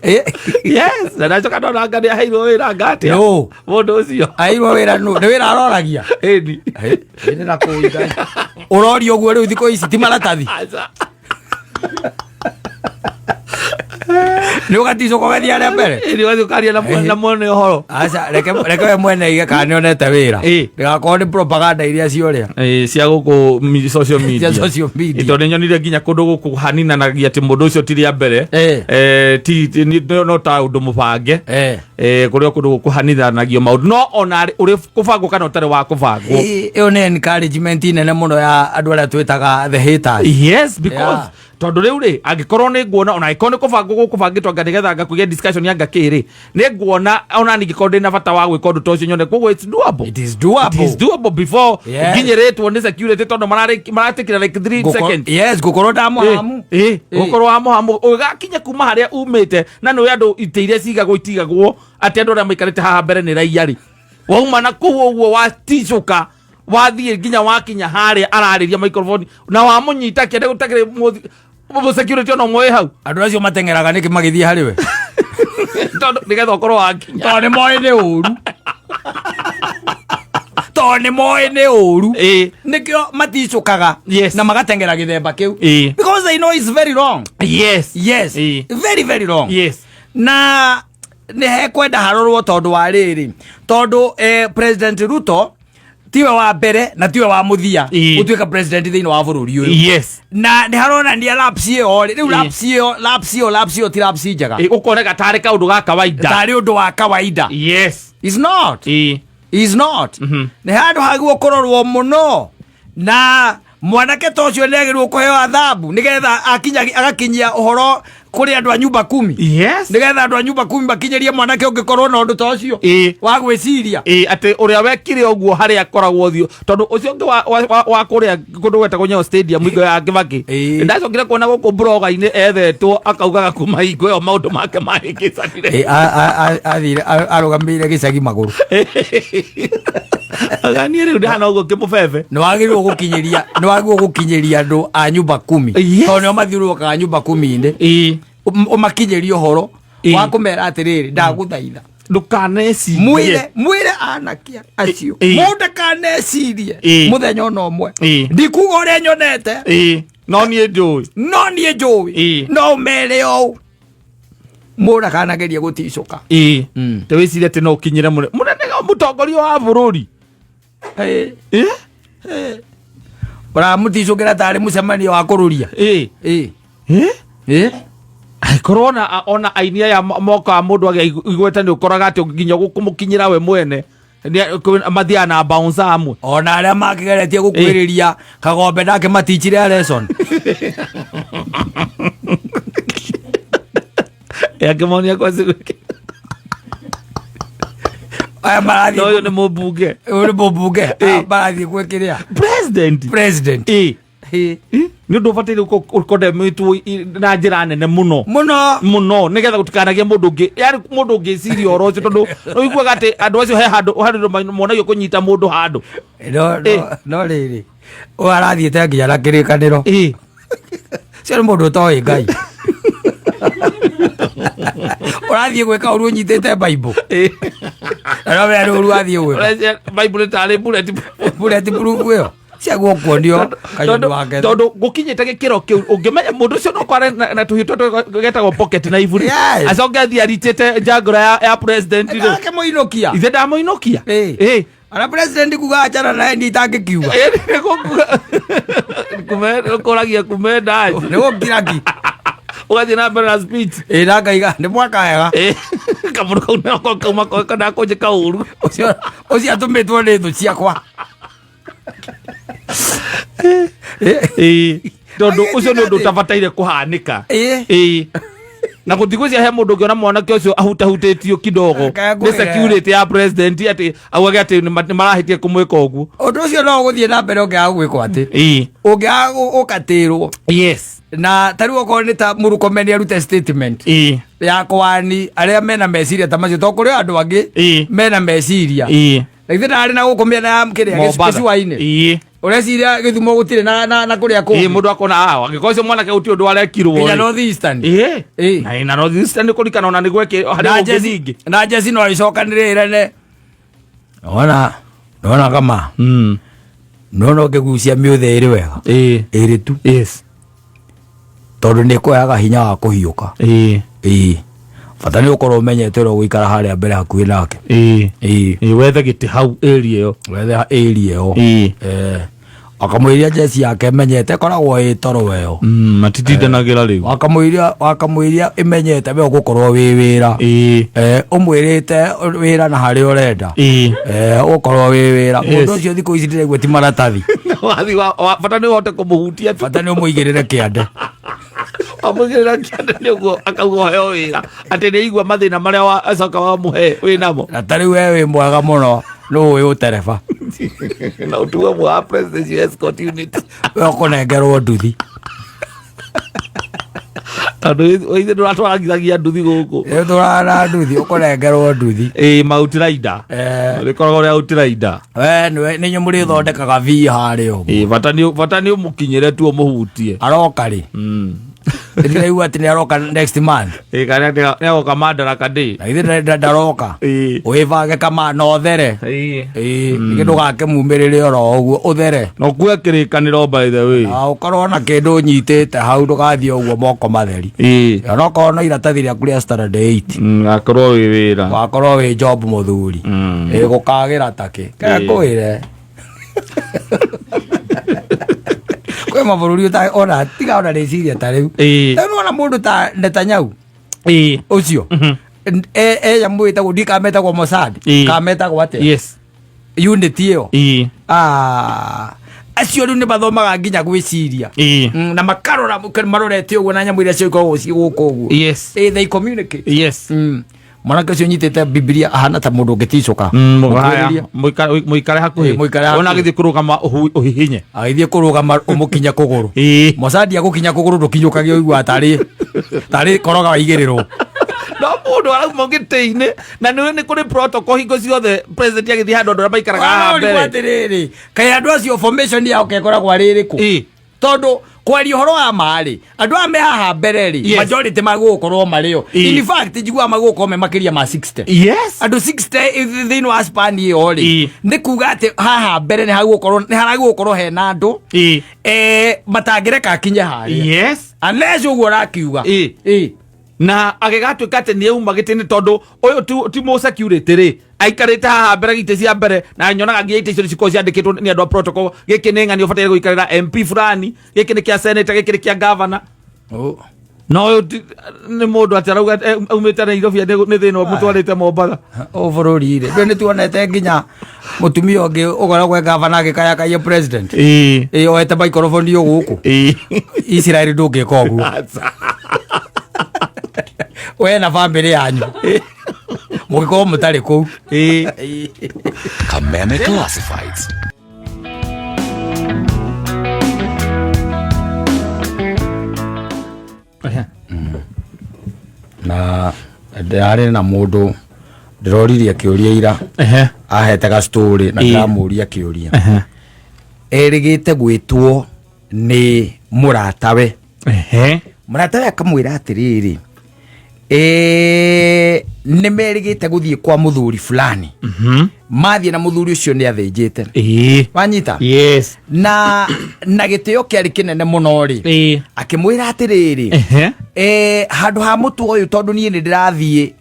Eh, Yes, na ndacoka ndona anga nĩ aheirwo wĩra anga atĩa. Nũ? Mũndũ ũcio. Aheirwo wĩra nũ? Nĩ wĩra aroragia. Ĩni. Ĩni na kũu Ngai. Ũroria ũguo rĩu thikũ ici ti maratathi. Aca. Nĩ ũgaticũka ũgathiĩ harĩa mbere. Ĩni ũgathiĩ ũkaria na mwene ũhoro. Aca, reke we mwene aige kana nĩonete wĩra. Ĩ. Ndĩgakorwo nĩ propaganda iria ciorĩa. Ĩ, cia gũkũ social media. Cia social media. Tondũ nĩnyonire nginya kũndũ gũkũ haninanagia atĩ mũndũ ũcio ti rĩa mbere. Ĩ. Ti no ta ũndũ mũbange. Kũrĩa kũndũ gũkũ haninanagio maũndũ no ona ũrĩ kũbangwo kana ũtarĩ wa kũbangwo. Ĩyo nĩ encouragement nene mũno ya andũ arĩa twĩtaga the haters. Yes, because Yeah. tondũ rĩu rĩ angĩkorwo nĩ nguona ona angĩkorwo nĩ kũbangwo gũkũbangĩtwo anga nĩgetha anga kũgĩa discussion ya anga kĩ rĩ nĩ nguona ona ningĩkorwo ndĩ na bata wa gwĩka ũndũ ta ũcio nyone koguo it's doable. It is doable. It is doable before Yes. nginyĩrĩtwo nĩ security tondũ maratikira like 3 seconds. Yes, ngũkorwo ndamũhamu. Gũkorwo wa mũhamu ũgakinya kuma harĩa umĩte na nĩ andũ itĩ iria cigagwo itigagwo atĩ andũ arĩa maikarĩte haha mbere nĩ raia rĩ wauma na kũu ũguo waticũka wathiĩ nginya wakinya harĩa ararĩria microphone na wamũnyita kĩende gũtakĩrĩ security ona ũmwe wĩ hau. Andũ acio mateng'eraga nĩkĩ magĩthiĩ harĩ we? Tondũ nĩgetha ũkorwo wakinya. Tondũ nĩ moĩ nĩ ũru. Tondũ nĩ moĩ nĩ ũru. Nĩkĩo maticũkaga. Yes. Na magateng'era gĩthemba kĩu. Ĩ. Because they know it's very wrong. Yes. Yes. Ĩ. Very, very wrong. Yes. Na nĩ hekwenda harorwo tondũ wa rĩrĩ. Tondũ President Ruto tiwe wa mbere na tiwe wa mũthia Ĩ. gũtuĩka president thĩinĩ wa bũrũri ũyũ. Yes. Na nĩ haronania lapse ĩyo rĩ, rĩu Ĩ. lapse ĩyo ti lapse njega. Ĩ, ũkoneka tarĩ kaũndũ ga kawaida. Tarĩ ũndũ wa kawaida. Yes. It's not. Ĩ. It's not. Nĩ handũ hagĩrĩirwo kũrorwo mũno na mwanake ta ũcio nĩ agĩrĩirwo kũheo adhabu nĩgetha agakinyia ũhoro kũrĩ andũ a nyumba kumi. Yes. Nĩgetha andũ a nyumba kumi makinyĩrie mwanake ũngĩkorwo na ũndũ ta ũcio Ĩ. wa gwĩciria. Ĩ, atĩ ũrĩa wekire ũguo harĩa akoragwo ũthiũ tondũ ũcio ũngĩ wa kũrĩa kũndũ gwetagwo Nyayo Stadium hingo ya Kibaki. Ĩ. Ndacokire kuona gũkũ blogger-inĩ ethetwo akaugaga kuma hingo ĩyo maũndũ make mahĩngĩcanire. Ĩ, athire, arũgamĩrĩire gĩcagi magũrũ. Aganie rĩu ndahana ũguo kĩmũbebe. Nĩ wagĩrĩirwo gũkinyĩria, nĩ wagĩrĩirwo gũkinyĩria andũ a nyumba kumi. Yes. Tondũ nĩo mathiũrũrũkaga nyumba kumi-inĩ. Ĩ. Ũmakinyĩrie ũhoro Ĩ. wa kũmera atĩrĩrĩ, ndagũthaitha. Ndũkanecirie. Mwĩre anake acio. Ĩ. Mũndũkanecirie Ĩ. mũthenya ona ũmwe. Ĩ. Ndikuga ũrĩa nyonete. Ĩ. No niĩ njũĩ. No niĩ njũĩ. Ĩ. No ũmere ũũ. Mũndakanagerie gũticũka. Ĩ. Te wĩcirie atĩ no ũkinyĩre mũnene mũtongoria wa bũrũri. Ĩ. Ĩ? Ĩ. Ũramũticũkĩra tarĩ mũcemanio wa kũrũria. Ĩ. Ĩ. Ĩ? Ĩ? Angĩkorwo ona aini aya mokaga mũndũ agĩa igweta nĩ ũkoraga atĩ nginya gũkũmũkinyĩra we mwene mathiaga na bouncer amwe. Ona arĩa makĩgeretie gũkuhĩrĩria Kagombe nake matichire a lesson. Akĩmonia kwa cigu- Aya marathiĩ No, ũyũ nĩ mũmbunge. Ũyũ nĩ mũmbunge. Aya marathiĩ gwĩkĩrĩa? President. President. Ĩ. Ĩ. Nĩ ũndũ ũbataire ũkondemĩtwo na njĩra nene mũno. Mũno. Mũno, nĩgetha gũtikanagie mũndũ ũngĩ. Yaani mũndũ ũngĩciria ũhoro ũcio tondũ ũiguaga atĩ andũ acio he handũ, handũ monagio kũnyita mũndũ handũ. No, no, Ĩ. no rĩrĩ. Ũyũ arathiĩte nginya na kĩrĩkanĩro. Ĩ. Ũcio nĩ mũndũ ũtoĩ Ngai. Ũrathiĩ gwĩka ũru ũnyitĩte Bible. Ĩ. Na no wee nĩ ũru wathiĩ gwĩka. Ũreciria Bible tarĩ bullet proof. Bullet proof ĩyo. Ciaguo kuonio kanyoni wake. Tondũ gũkinyĩte gĩkĩro kĩu ũngĩmenya mũndũ ũcio no kware na tũhiũ tũtũ getagwo pocket na iburi. Yes. Acoke athiĩ aritĩte njangũra ya president rĩ. Ndake mũinũkia. Ithe ndamũinũkia. Ĩ. Ĩ. Ona president kuga achana naye ndiĩ itangĩkiuga. Ĩ, nĩ gũkuga. Kũragia kumenda aje. Nĩ gũkiraki. Ũgathiĩ na mbere na speech. Ĩ, na ngaiga, nĩ mwaka wega. Ĩ, kamũndũ kau nako kauma kana kũnjĩka ũru. Ũcio atũmĩtwo nĩ thũ ciakwa. Ĩ, tondũ ũcio nĩ ũndũ ũtabataire kũhanĩka. Ĩ. Ĩ. Na gũtigwĩcia he mũndũ ũngĩona mwanake ũcio ahutahutĩtio kidogo Kaya nĩ ngwĩre. security ya president atĩ augage atĩ nĩ marahĩtie kũmwĩka ũguo. Ũndũ ũcio no ũgũthiĩ na mbere ũngĩaga gwĩkwo atĩ. Ĩ. Ũngĩaga ũkatĩrwo. Yes. Na ta rĩu okorwo nĩ ta Murkomen arute statement. Ĩ. Ya kwani arĩa mena meciria ta macio, to kũrĩ andũ angĩ mena meciria. Na ithuĩ ndarĩ na gũkũ mĩena ya kĩrĩa Mombasa. gĩcũa-inĩ. Ũreciria Gĩthumo gũtirĩ na kũrĩa kũngĩ? Mũndũ akona angĩkorwo ũcio mwanake gũtirĩ ũndũ arekirwo Nginya rĩ. North Eastern. Na North Eastern nĩ kũrikana ona nĩ gwekĩ harĩ Na ũngĩ ningĩ. Na jeci no icokanĩrĩre ne nona nona kama nona ũngĩgucia mĩũthĩ ĩrĩ wega ĩrĩ tu, tondũ nĩ ĩkũheaga hinya wa kũhiũka. Ĩĩ, bata nĩ ũkorwo ũmenyete ũrĩa ũgũikara harĩa mbere hakuhĩ nake. Ĩĩ. Wethe gĩtĩ hau area ĩyo. Wethe area ĩyo. Akamwĩria jeci yake ĩmenyete ĩkoragwo ĩ toro ĩyo. Matitindanagĩra rĩu. Wakamwĩria ĩmenyete we ũgũkorwo wĩ wĩra. Ũmwĩrĩte wĩra na harĩa ũrenda. Ũgũkorwo wĩ wĩra mũndũ ũcio thikũ ici ndĩraigua ti maratathi. Wathi bata nĩ ũhote kũmũhutia tu. Bata nĩ ũmũigĩrĩre kĩande. Wamũigĩrĩra kĩande nĩ ũguo akauga ũheo wĩra atĩ nĩ aigua mathĩna marĩa acoka wamũhe wĩ namo. Na ta rĩu we wĩ mwega mũno nĩ ũĩ ũtereba. Na ũtuo ũmwe wa president escort unit. We ũkũnengerwo nduthi. Tondũ ithuĩ ndũratwaragithagia nduthi gũkũ. Rĩu tũrana nduthi, ũkũnengerwo nduthi. Ĩĩ, ma outrider. Rĩkoragwo rĩa outrider. We nĩ inyuĩ mũrĩthondekaga vi harĩa ũguo. Ĩĩ, bata nĩ ũmũkinyĩre tu ũmũhutie. Aroka rĩ? Ndĩraigua atĩ nĩ aroka next month. Ĩĩ, kana nĩ agoka Madaraka Day. Na githĩ ndaroka? Wĩbange kama na ũthere. Ĩĩ, nĩkĩ ndũgakĩmumĩrĩre oro ũguo ũthere. Na ũkue kĩrĩkanĩro, by the way. Na ũkorwo na kĩndũ ũnyitĩte hau, ndũgathiĩ ũguo moko matheri. Onokorwo no iratathi rĩaku rĩa standard 8. Gakorwo wĩ wĩra. Wakorwo wĩ job mũthuri. Ĩĩ, gũkagĩra takĩ kekũĩre kwĩ mabũrũri ona tiga ona rĩciria ta rĩu. Rĩu nĩwona mũndũ ta Netanyahu ũcio e nyamũ ĩtagwo ndikametagwo Mossad kametagwo atĩa unit ĩyo. Ah, acio rĩu nĩ mathomaga nginya gwĩciria. Na makarora marorete ũguo na nyamũ iria cikoragwo ciĩ gũkũ ũguo. They communicate. Mwanake ũcio ũnyitĩte Bibilia ahana ta mũndũ ũngĩticũka. Haya, mũikare hakuhĩ. Ĩĩ, mũikare hakuhĩ. Ona agĩthiĩ kũrũgama ũhihinye. Agĩthiĩ kũrũgama ũmũkinya kũgũrũ. Mossad agũkinya kũgũrũ ndũkinyũkagia, ũigua tarĩ koroga waigĩrĩrwo. No mũndũ arauma gĩtĩ-inĩ na nĩ kũrĩ protocol hingo ciothe president agĩthiĩ handũ andũ arĩa maikaraga haha Ũrigwo mbere. atĩrĩrĩ, kaĩ andũ acio formation yao kekoragwo arĩ ĩrĩkũ? Tondũ kwaria ũhoro wa ma rĩ, andũ aya me haha mbere rĩ, majority magũgũkorwo marĩ o. In fact, njiguaga magũgũkorwo me makĩria ma 60. Andũ 60 thĩinĩ wa span ĩyo rĩ, nĩ kuga atĩ haha mbere nĩ hagũgũkorwo nĩ haragũgũkorwo hena andũ matangĩreka akinye harĩa unless ũguo ũrakiuga. Na agĩgatuĩka atĩ nĩ auma gĩtĩ-inĩ tondũ ũyũ ti mũ security rĩ aikarĩte haha mbere itĩ cia mbere, na nyonaga nginya itĩ icio nĩ cikoragwo ciandĩkĩtwo nĩ andũ a protocol, gĩkĩ nĩ ng'ani ũbataire gũikarĩra MP fulani, gĩkĩ nĩ kĩa senator, gĩkĩ nĩ kĩa governor. No ũyũ nĩ mũndũ atĩ arauga aumĩte Nairobi nĩ thĩna ũmũtwarĩte Mombatha. Å bũrũri rĩ, ndũ nĩ tuonete nginya mũtumia ũngĩ ũkoragwo e gavana agĩkayakaia president. Ĩ oete microphone ũ gũkũ Israel, ndũngĩka ũguo we na bamĩrĩ yanyu mũngĩkorwo mũtarĩ kũu. Kameme Classifieds. Na ndĩrarĩ na mũndũ ndĩroririe kĩũria ira, ahete ga story na ndĩramũria kĩũria. Erĩgĩte gwĩtwo nĩ mũratawe. Mũratawe akamwĩra atĩrĩrĩ, nĩ merĩgĩte gũthiĩ kwa mũthuri fulani, mathiĩ na mũthuri ũcio nĩ athĩnjĩte. Wanyita? Yes. Na gĩtĩo kĩarĩ kĩnene mũno rĩ, akĩmwĩra atĩrĩrĩ, handũ ha mũtwe ũyũ, tondũ niĩ nĩ ndĩrathiĩ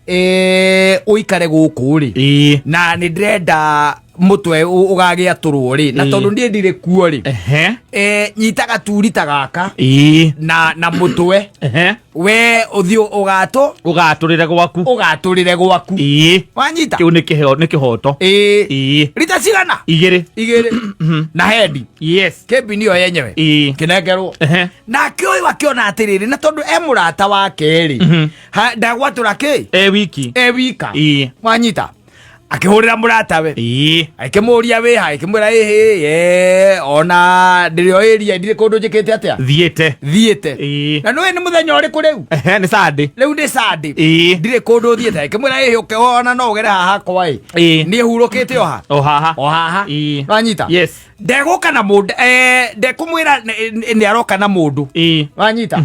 ũikare gũkũ rĩ, na nĩ ndĩrenda mũtwe ũgagĩatũrwo rĩ, na tondũ niĩ ndirĩ kuo rĩ, nyita gaturi ta gaka na mũtwe we ũthiĩ ũgatũ Ũgatũrĩre gwaku. Ũgatũrĩre gwaku. Wanyita? Kĩu nĩ kĩheo, nĩ kĩhoto. Rita cigana? 2. 2 na hendi. Kĩmbi nĩyo yenyewe. Kĩnengerwo. Nake ũyũ akĩona atĩrĩrĩ, na tondũ e mũrata wake rĩ, ndagwatũra kĩ E wiki. E wika. Wanyita? Akĩhũrĩra mũratawe. Ĩĩ. Akĩmũria wĩ ha, akĩmwĩra ĩhĩ ye ona ndĩrĩ o area, ndirĩ kũndũ njĩkĩte atĩa. Thiĩte. Thiĩte. Ĩĩ. Na nĩũĩ nĩ mũthenya ũrĩkũ rĩu? Ehe, nĩ Sunday. Rĩu nĩ Sunday. Ĩĩ. Ndirĩ kũndũ thiĩte. Akĩmwĩra ĩhĩ ũke ona no ũgere haha hakwa ĩ. Ĩĩ. Niĩ hurũkĩte o ha. O haha. O haha. Ĩĩ. Wanyita? Yes. Ndegũka na mũndũ, ndekũmwĩra nĩ aroka na mũndũ. Ĩĩ. Wanyita?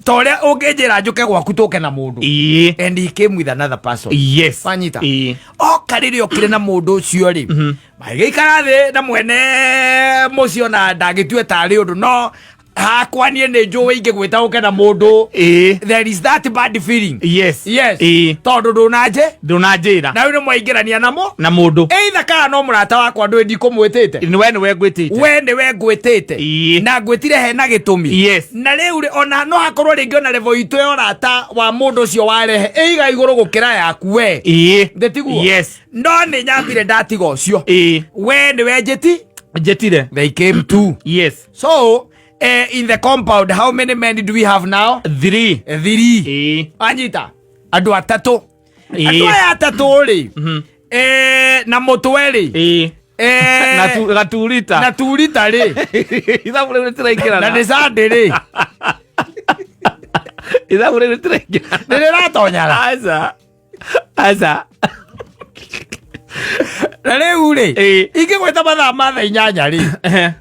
Ta ũrĩa ũngĩnjĩra njũke gwaku tũke na mũndũ. Ĩĩ. And he came with another person. Yes. Wanyita? Ĩĩ. Oka rĩrĩa okire na mũndũ ũcio rĩ, magĩikara thĩ na mwene mũciĩ ona ndangĩtue tarĩ ũndũ, no hakwa niĩ nĩ njũĩ ingĩgwĩta ũke na mũndũ, Ĩĩ. there is that bad feeling. Yes. Yes. Ĩĩ. Tondũ ndũnanje Ndũnanjĩra. na rĩu nĩ mwaingĩrania namo Na mũndũ. Either kana no mũrata wakwa ndũĩ ndikũmwĩtĩte. Nĩ we nĩwe ngwĩtĩte. We nĩwe ngwĩtĩte. Ĩĩ. Na ngwĩtire hena gĩtũmi. Yes. Na rĩu rĩ, ona no hakorwo rĩngĩ ona level itũ ya ũrata wa mũndũ ũcio warehe ĩiga igũrũ gũkĩra yaku we. Ĩĩ. Ndĩtiguo? Yes. No nĩ nyambire ndatiga ũcio. Ĩĩ. We nĩwe njĩti. Njĩtire. They came too. Yes. So in the compound, how many men do we have now? 3. 3. Ĩĩ. Anyita andũ atatũ. Ĩĩ. Andũ aya atatũ rĩ, na mũtwe rĩ, Ĩĩ. Na gaturita. Na turita rĩ, Ithabu rĩu rĩtiraingĩrana. Na nĩ Sunday rĩ. Ithabu rĩu rĩtiraingĩrana. Nĩ rĩratonyana. Aca. Aca. Na rĩu rĩ, Ĩĩ. ingĩgwĩta mathaa ma thaa 8 rĩ, Ehe.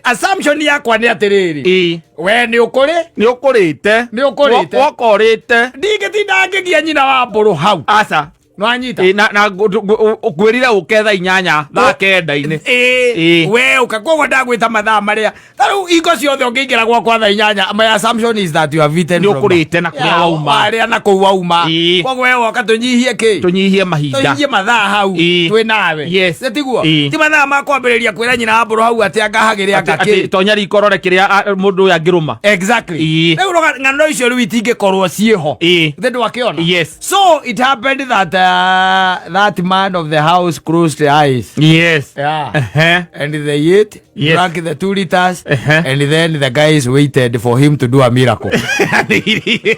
Assumption yakwa nĩ atĩrĩrĩ, Ĩĩ. we nĩ ũkũrĩ. Nĩ ũkũrĩte. Nĩ ũkũrĩte. Wokorĩte. Ndingĩtinda ngĩgia nyina wa mbũrũ hau. Aca. Nwanyita? Ĩĩ, na ngwĩrire ũke thaa 8 thaa 9-inĩ. Ĩĩ. Ĩĩ. We ũka, koguo ndagwĩta mathaa marĩa ta rĩu hingo ciothe ũngĩingĩra gwakwa thaa 8, my assumption is that you have eaten. Nĩ ũkũrĩte na kũrĩa wauma. Warĩa na kũu wauma. Ĩĩ. Koguo we woka tũnyihie kĩ? Tũnyihie mahinda. Tũnyihie mathaa hau. Ĩĩ. Twĩ nawe. Yes. Nĩ tiguo? Ĩĩ. Ti mathaa ma kwambĩrĩria kwĩra nyina wa mbũrũ hau atĩ anga hagĩre anga Atĩ kĩ. tonya riko rore kĩrĩa mũndũ ũyũ angĩrũma. Exactly. Ĩĩ. Rĩu ng'ano icio rĩu itingĩkorwo ciĩho. Ĩĩ. Thĩ ndwakĩona? Yes. So it happened that that man of the house closed the eyes. Yes. Yeah. Ehe. And they ate, Yes. drank the 2 liters, Uh-huh. and then the guys waited for him to do a miracle.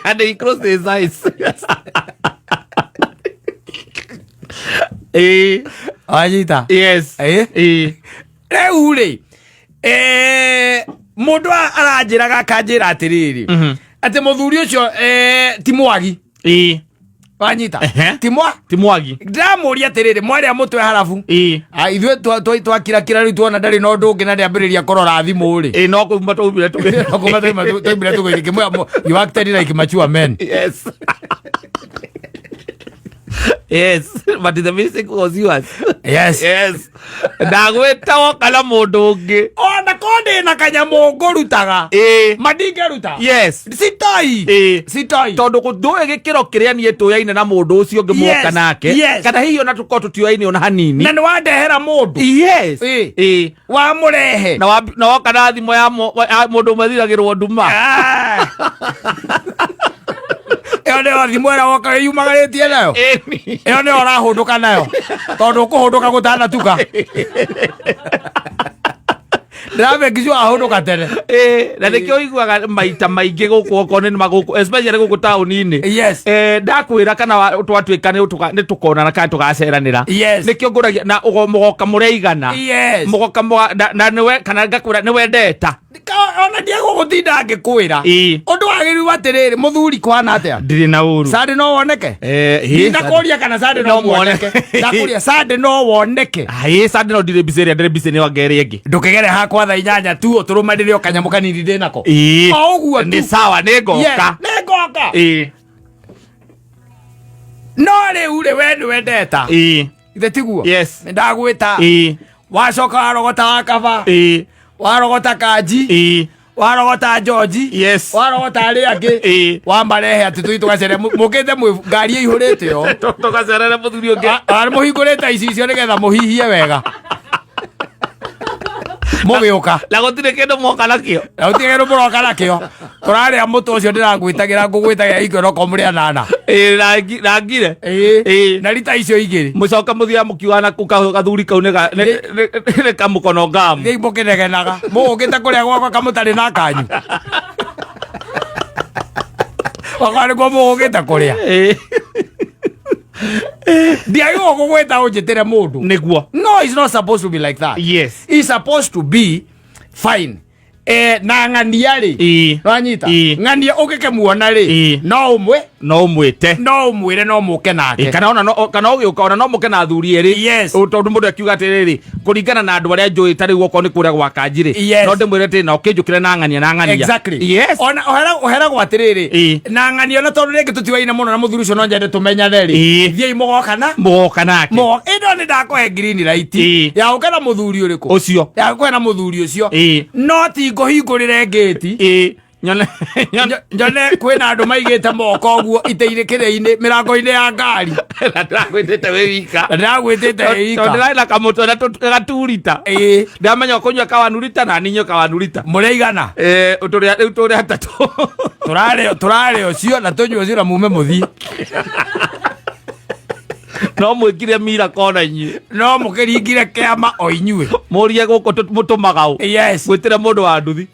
And he closed his eyes. Ĩĩ. Wanyita? Yes. Ĩĩ. Ĩĩ. Rĩu rĩ, mũndũ aranjĩraga akanjĩra atĩrĩrĩ, atĩ mũthuri ũcio ti mwagi. Ĩĩ. Wanyita? Ehe. Ti mwa? Ti mwagi. Ndĩramũria atĩrĩrĩ, mwarĩa mũtwe harabu. Ĩĩ. Ithuĩ twakirakira rĩu tuona ndarĩ na ũndũ ũngĩ na ndĩambĩrĩria kũrora thimũ rĩ. Ĩĩ, no kuma twaumire tũgĩ- Kuma twaumire tũgĩthiĩ kĩmwe, you acted like mature men. Yes. Yes, but the mistake was yours. Yes. Yes. Ndagwĩta woka na mũndũ ũngĩ. Ona ko ndĩ na kanyamũ ngũrutaga. Ĩĩ. Ma ndingĩruta. Yes. Sitoi. Ĩĩ. Sitoi. Tondũ ndũĩ gĩkĩro kĩrĩa niĩ tũyaine na mũndũ ũcio ũngĩ Yes, mwoka nake. yes. Kana hihi ona tũkorwo tũtioyaine ona hanini. Na nĩ wandehera mũndũ. Yes. Ĩĩ. Ĩĩ. Wamũrehe. Na woka na thimũ ya mũndũ ũmwe thiragĩrwo nduma. Ah. Ĩyo nĩyo thimũ ĩrĩa woka wĩyumagarĩtie nayo. Ĩni. Ĩyo nĩyo ũrahũndũka nayo. Tondũ ũkũhũndũka gũtanatuka. Ndĩramekicua ahũndũka tene. Ĩĩ, na nĩkĩo ũiguaga maita maingĩ gũkũ okorwo nĩ magũkũ especially gũkũ taũni-inĩ. Yes. Ndakwĩra kana twatuĩka nĩ tũkonana kana tũgaceranĩra. Yes. Nĩkĩo ngũragia na mũgoka mũrĩaigana. Yes. Mũgoka na nĩwe kana ngakwĩra nĩwe ndeta. Ona ndiegũgũtinda ngĩkwĩra. Ĩĩ. Ũndũ wagĩrĩirwo atĩrĩrĩ, mũthuri kwana atĩa? Ndirĩ na ũru. Sande no woneke? Ĩĩ, Ndakũria kana Sande no No muoneke. muoneke. Ndakũria Sande no woneke. Ĩĩ, Sande no ndirĩ mbica ĩrĩa ndĩrĩ mbica nĩ wanga ĩrĩa ĩngĩ. Ndũkĩgere hakwa thaa 8 tu ũtũrũmanĩre o kanyamũ kanini ndĩ nako. Ĩĩ. O ũguo tu. Nĩ sawa nĩ Yes, ngoka. nĩ ngoka. Ĩĩ. No rĩu rĩ, we nĩwe ndeta. Ĩĩ. Ithe tiguo? Yes. Nĩ ndagwĩta. Ĩĩ. Wacoka warogota wakaba. Ĩĩ. Warogota kanji. Ĩĩ. Warogota George. Yes. Warogota arĩa angĩ. Ĩĩ. Wamarehe atĩ tũthiĩ tũgacere mũkĩte mwĩ ngari ĩihũrĩte yo. Tũgacerere mũthuri ũngĩ. Mũhingũrĩte icicio nĩgetha mũhihie wega. Mũgĩũka. Na gũtirĩ kĩndũ mwoka nakĩo. Na gũtirĩ kĩndũ mũroka nakĩo. Tũrarĩa mũtũ ũcio ndĩragwĩtagĩra ngũgwĩtagĩra ikĩona okorwo mũrĩ anana. Ĩĩ, na ngire. Ĩĩ. Ĩĩ. Na rita icio igĩrĩ. Mũcoka mũthiaga mũkiugaga na kũ gathuri kau nĩ kamũkono ngamu. Thiĩi mũkĩnegenaga. Mũgũkĩte kũrĩa gwakwa kamũtarĩ na kanyu. Wakwa nĩkuo mũgũkĩte kũrĩa. Ĩĩ. Ndiagĩrĩirwo gũgwĩta ũnjĩtĩre mũndũ. Nĩguo. No, it's not supposed to be like that. Yes. It's supposed to be fine. Na ng'ania rĩ, nwanyita ng'ania ũgĩkĩmuona rĩ, no ũmwe no ũmwĩte, no ũmwĩre no mũke nake. Kana ona no kana ũgĩũka ona no mũke na athuri erĩ. Yes. Tondũ mũndũ akiuga atĩrĩrĩ, kũringana na andũ arĩa njũĩ, ta rĩu okorwo nĩ kũrĩa gwa kanji rĩ, no ndĩmwĩre atĩ na ũkĩnjũkĩre na ng'ania na ng'ania. Exactly. Yes. Ona ũheragwo atĩrĩrĩ, na ng'ania, ona tondũ rĩngĩ tũtiwaine mũno na mũthuri ũcio, no nyende tũmenyane rĩ, thiĩi mũgoka na mũgoka nake. Ĩno nĩ ndakũhe green light ya ũke na mũthuri ũrĩkũ. Ũcio. Ya ũke na mũthuri ũcio, no ti ngũhingũrĩre ngĩti Nyone nyone kwĩna andũ maigĩte moko ũguo ite-inĩ kĩrĩa-inĩ mĩrango-inĩ ya ngari. Na ndĩrakwĩtĩte wĩ wika. Na ndĩragwĩtĩte Tondũ ika. ndĩrarĩ na kamũtwe na gaturita. Ndamenya ũkũnyua kawanurita na ninyue kawanurita. Mũrĩigana. Tũrĩ rĩu tũrĩ atatũ. Tũrarĩ ũcio na tũnyue ũcio na mume mũthiĩ. No mwĩkire mira kona inyuĩ. No mũkĩringire kĩama o inyuĩ. Mũrie gũkũ mũtũmaga ũ. Yes. Gwĩtĩre mũndũ wa nduthi.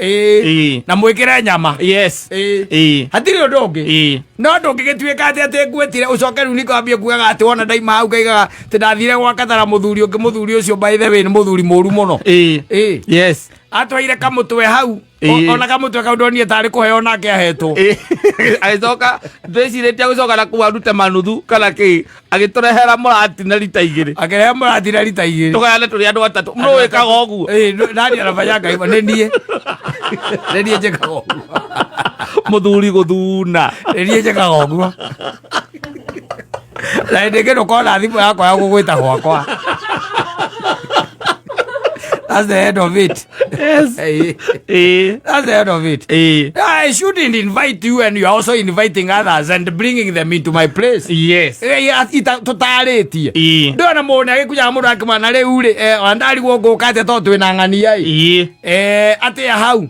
Na mwĩkĩre nyama. Yes. Hatirĩ ũndũ ũngĩ. No ndũngĩgĩtuĩka atĩ ngwĩtire ũcoke rĩu nĩkwambie kugaga atĩ wona ndaima hau ngaigaga atĩ ndathire gwa Katara mũthuri ũngĩ, mũthuri ũcio by the way nĩ mũthuri mũru mũno. Yes. Atwaire kamũtwe hau. Ona kamũtwe kau ndonire tarĩ kũheo nake ahetwo. Agĩcoka ndwĩcirĩtie gũcoka na kũu arute manuthu kana kĩ, agĩtũrehera mũratina rita 2. Akĩrehe mũratina rita 2. Tũgayane tũrĩ andũ atatũ. Nũ wĩkaga ũguo? Nani anafanyanga hivyo? Nĩ niĩ, nĩ niĩ njĩkaga ũguo. Mũthuri gũthuna. Nĩ niĩ njĩkaga ũguo, na hĩndĩ ĩngĩ ndũkona thimũ yakwa ya gũgwĩta gwakwa. That's the end of it. Yes. That's the end of it. I shouldn't invite you and you are also inviting others and bringing them into my place. Yes. Tũtarĩtie ndona mũndũ nĩ agĩkunyaga mũndũ akĩmana rĩu rĩ, ona ndarigwo ngũka atĩa tondũ twĩna ng'ania ĩ. Atĩa hau.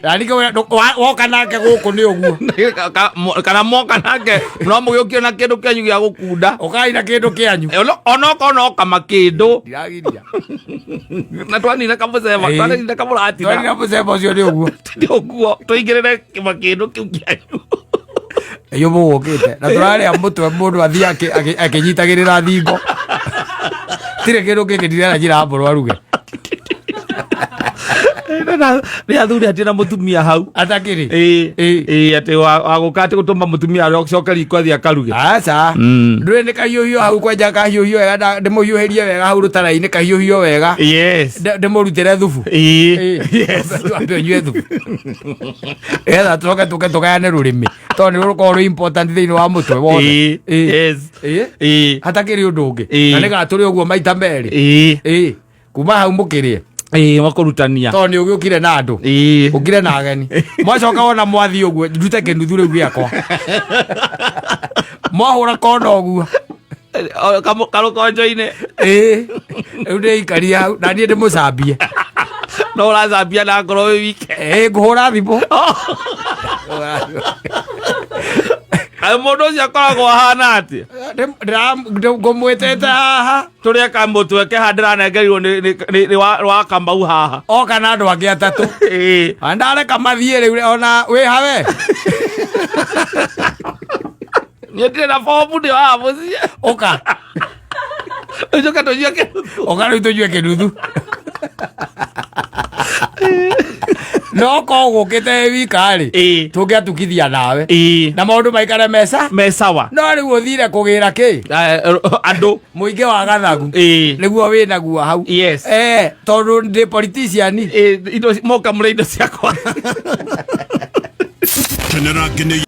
Na ningĩ woka nake gũkũ nĩ ũguo. Kana moka nake no mũgĩũkio na kĩndũ kĩanyu gĩa gũkunda. Ũkai na kĩndũ kĩanyu. Onokorwo no kama kĩndũ. Ndiragiria. Na twanina kamũceba, twanina kamũratina. Twanina mũceba ũcio nĩ ũguo. Nĩ ũguo tũingĩrĩre kĩma kĩndũ kĩu kĩanyu. Iyo mũgũkĩte na tũrarĩa mũtwe, mũndũ athiĩ akĩnyitagĩrĩra thingo, tirĩ kĩndũ kĩngĩ ndirera njĩra mbũrũ aruge. Nĩ athuri atĩ na mũtumia hau. Atakĩrĩ. Ĩĩ, atĩ wagũka atĩ gũtũma mũtumia acoke riko athiĩ akaruge. Aca. Ndũrĩ nĩ kahiũhio hau kwenja kahiũhio wega, ndĩmũhiũhĩrie wega hau rũtara-inĩ kahiũhio wega. Yes. Ndĩmũrutĩre thubu. Twambe ũnyue thubu getha tũcoke tũke tũgayane rũrĩmĩ tondũ nĩ rũkorwo rwĩ important thĩinĩ wa mũtwe wothe. Yes. Hatakĩrĩ ũndũ ũngĩ. Na nĩgetha tũrĩ ũguo maita merĩ. Kuma hau mũkĩrĩe. Ĩĩ, makũrutania. Tondũ nĩ ũgĩũkire na andũ. Ũkire na ageni, mwacoka wona mwathiĩ ũguo ndute kĩnuthu rĩu gĩakwa, mwahũra kona ũguo. Karũkonjo-inĩ. Ĩĩ, rĩu ndĩikaria hau na niĩ ndĩmũcambie. No ũracambia na ngoro wĩ wike. Ĩĩ, ngũhũra thimũ. Kaĩ mũndũ ũcio akoragwo ahana atĩa? Ngũmwĩtĩte haha. Tũrĩe kamũtwe keha ndĩranengerirwo nĩ wa Kamau haha. Oka na andũ angĩ atatũ. Na ndareka mathiĩ rĩu ona wĩ hawe. Niĩ ndirĩ na bomu, ndĩ haha mũciĩ. Ũka. Ũcoke tũnyue kĩnuthu. Ũka rĩu tũnyue kĩnuthu. No korwo gũkĩte wĩ wika rĩ, tũngĩatukithia nawe na maũndũ maikare mesa me sawa. No rĩu ũthire kũgĩra kĩ? Andũ. Mũingĩ wa gathagu. Nĩguo wĩnaguo hau. Yes. Tondũ ndĩ politician. Indo moka mũrĩ indo ciakwa. Kenera ngenyo.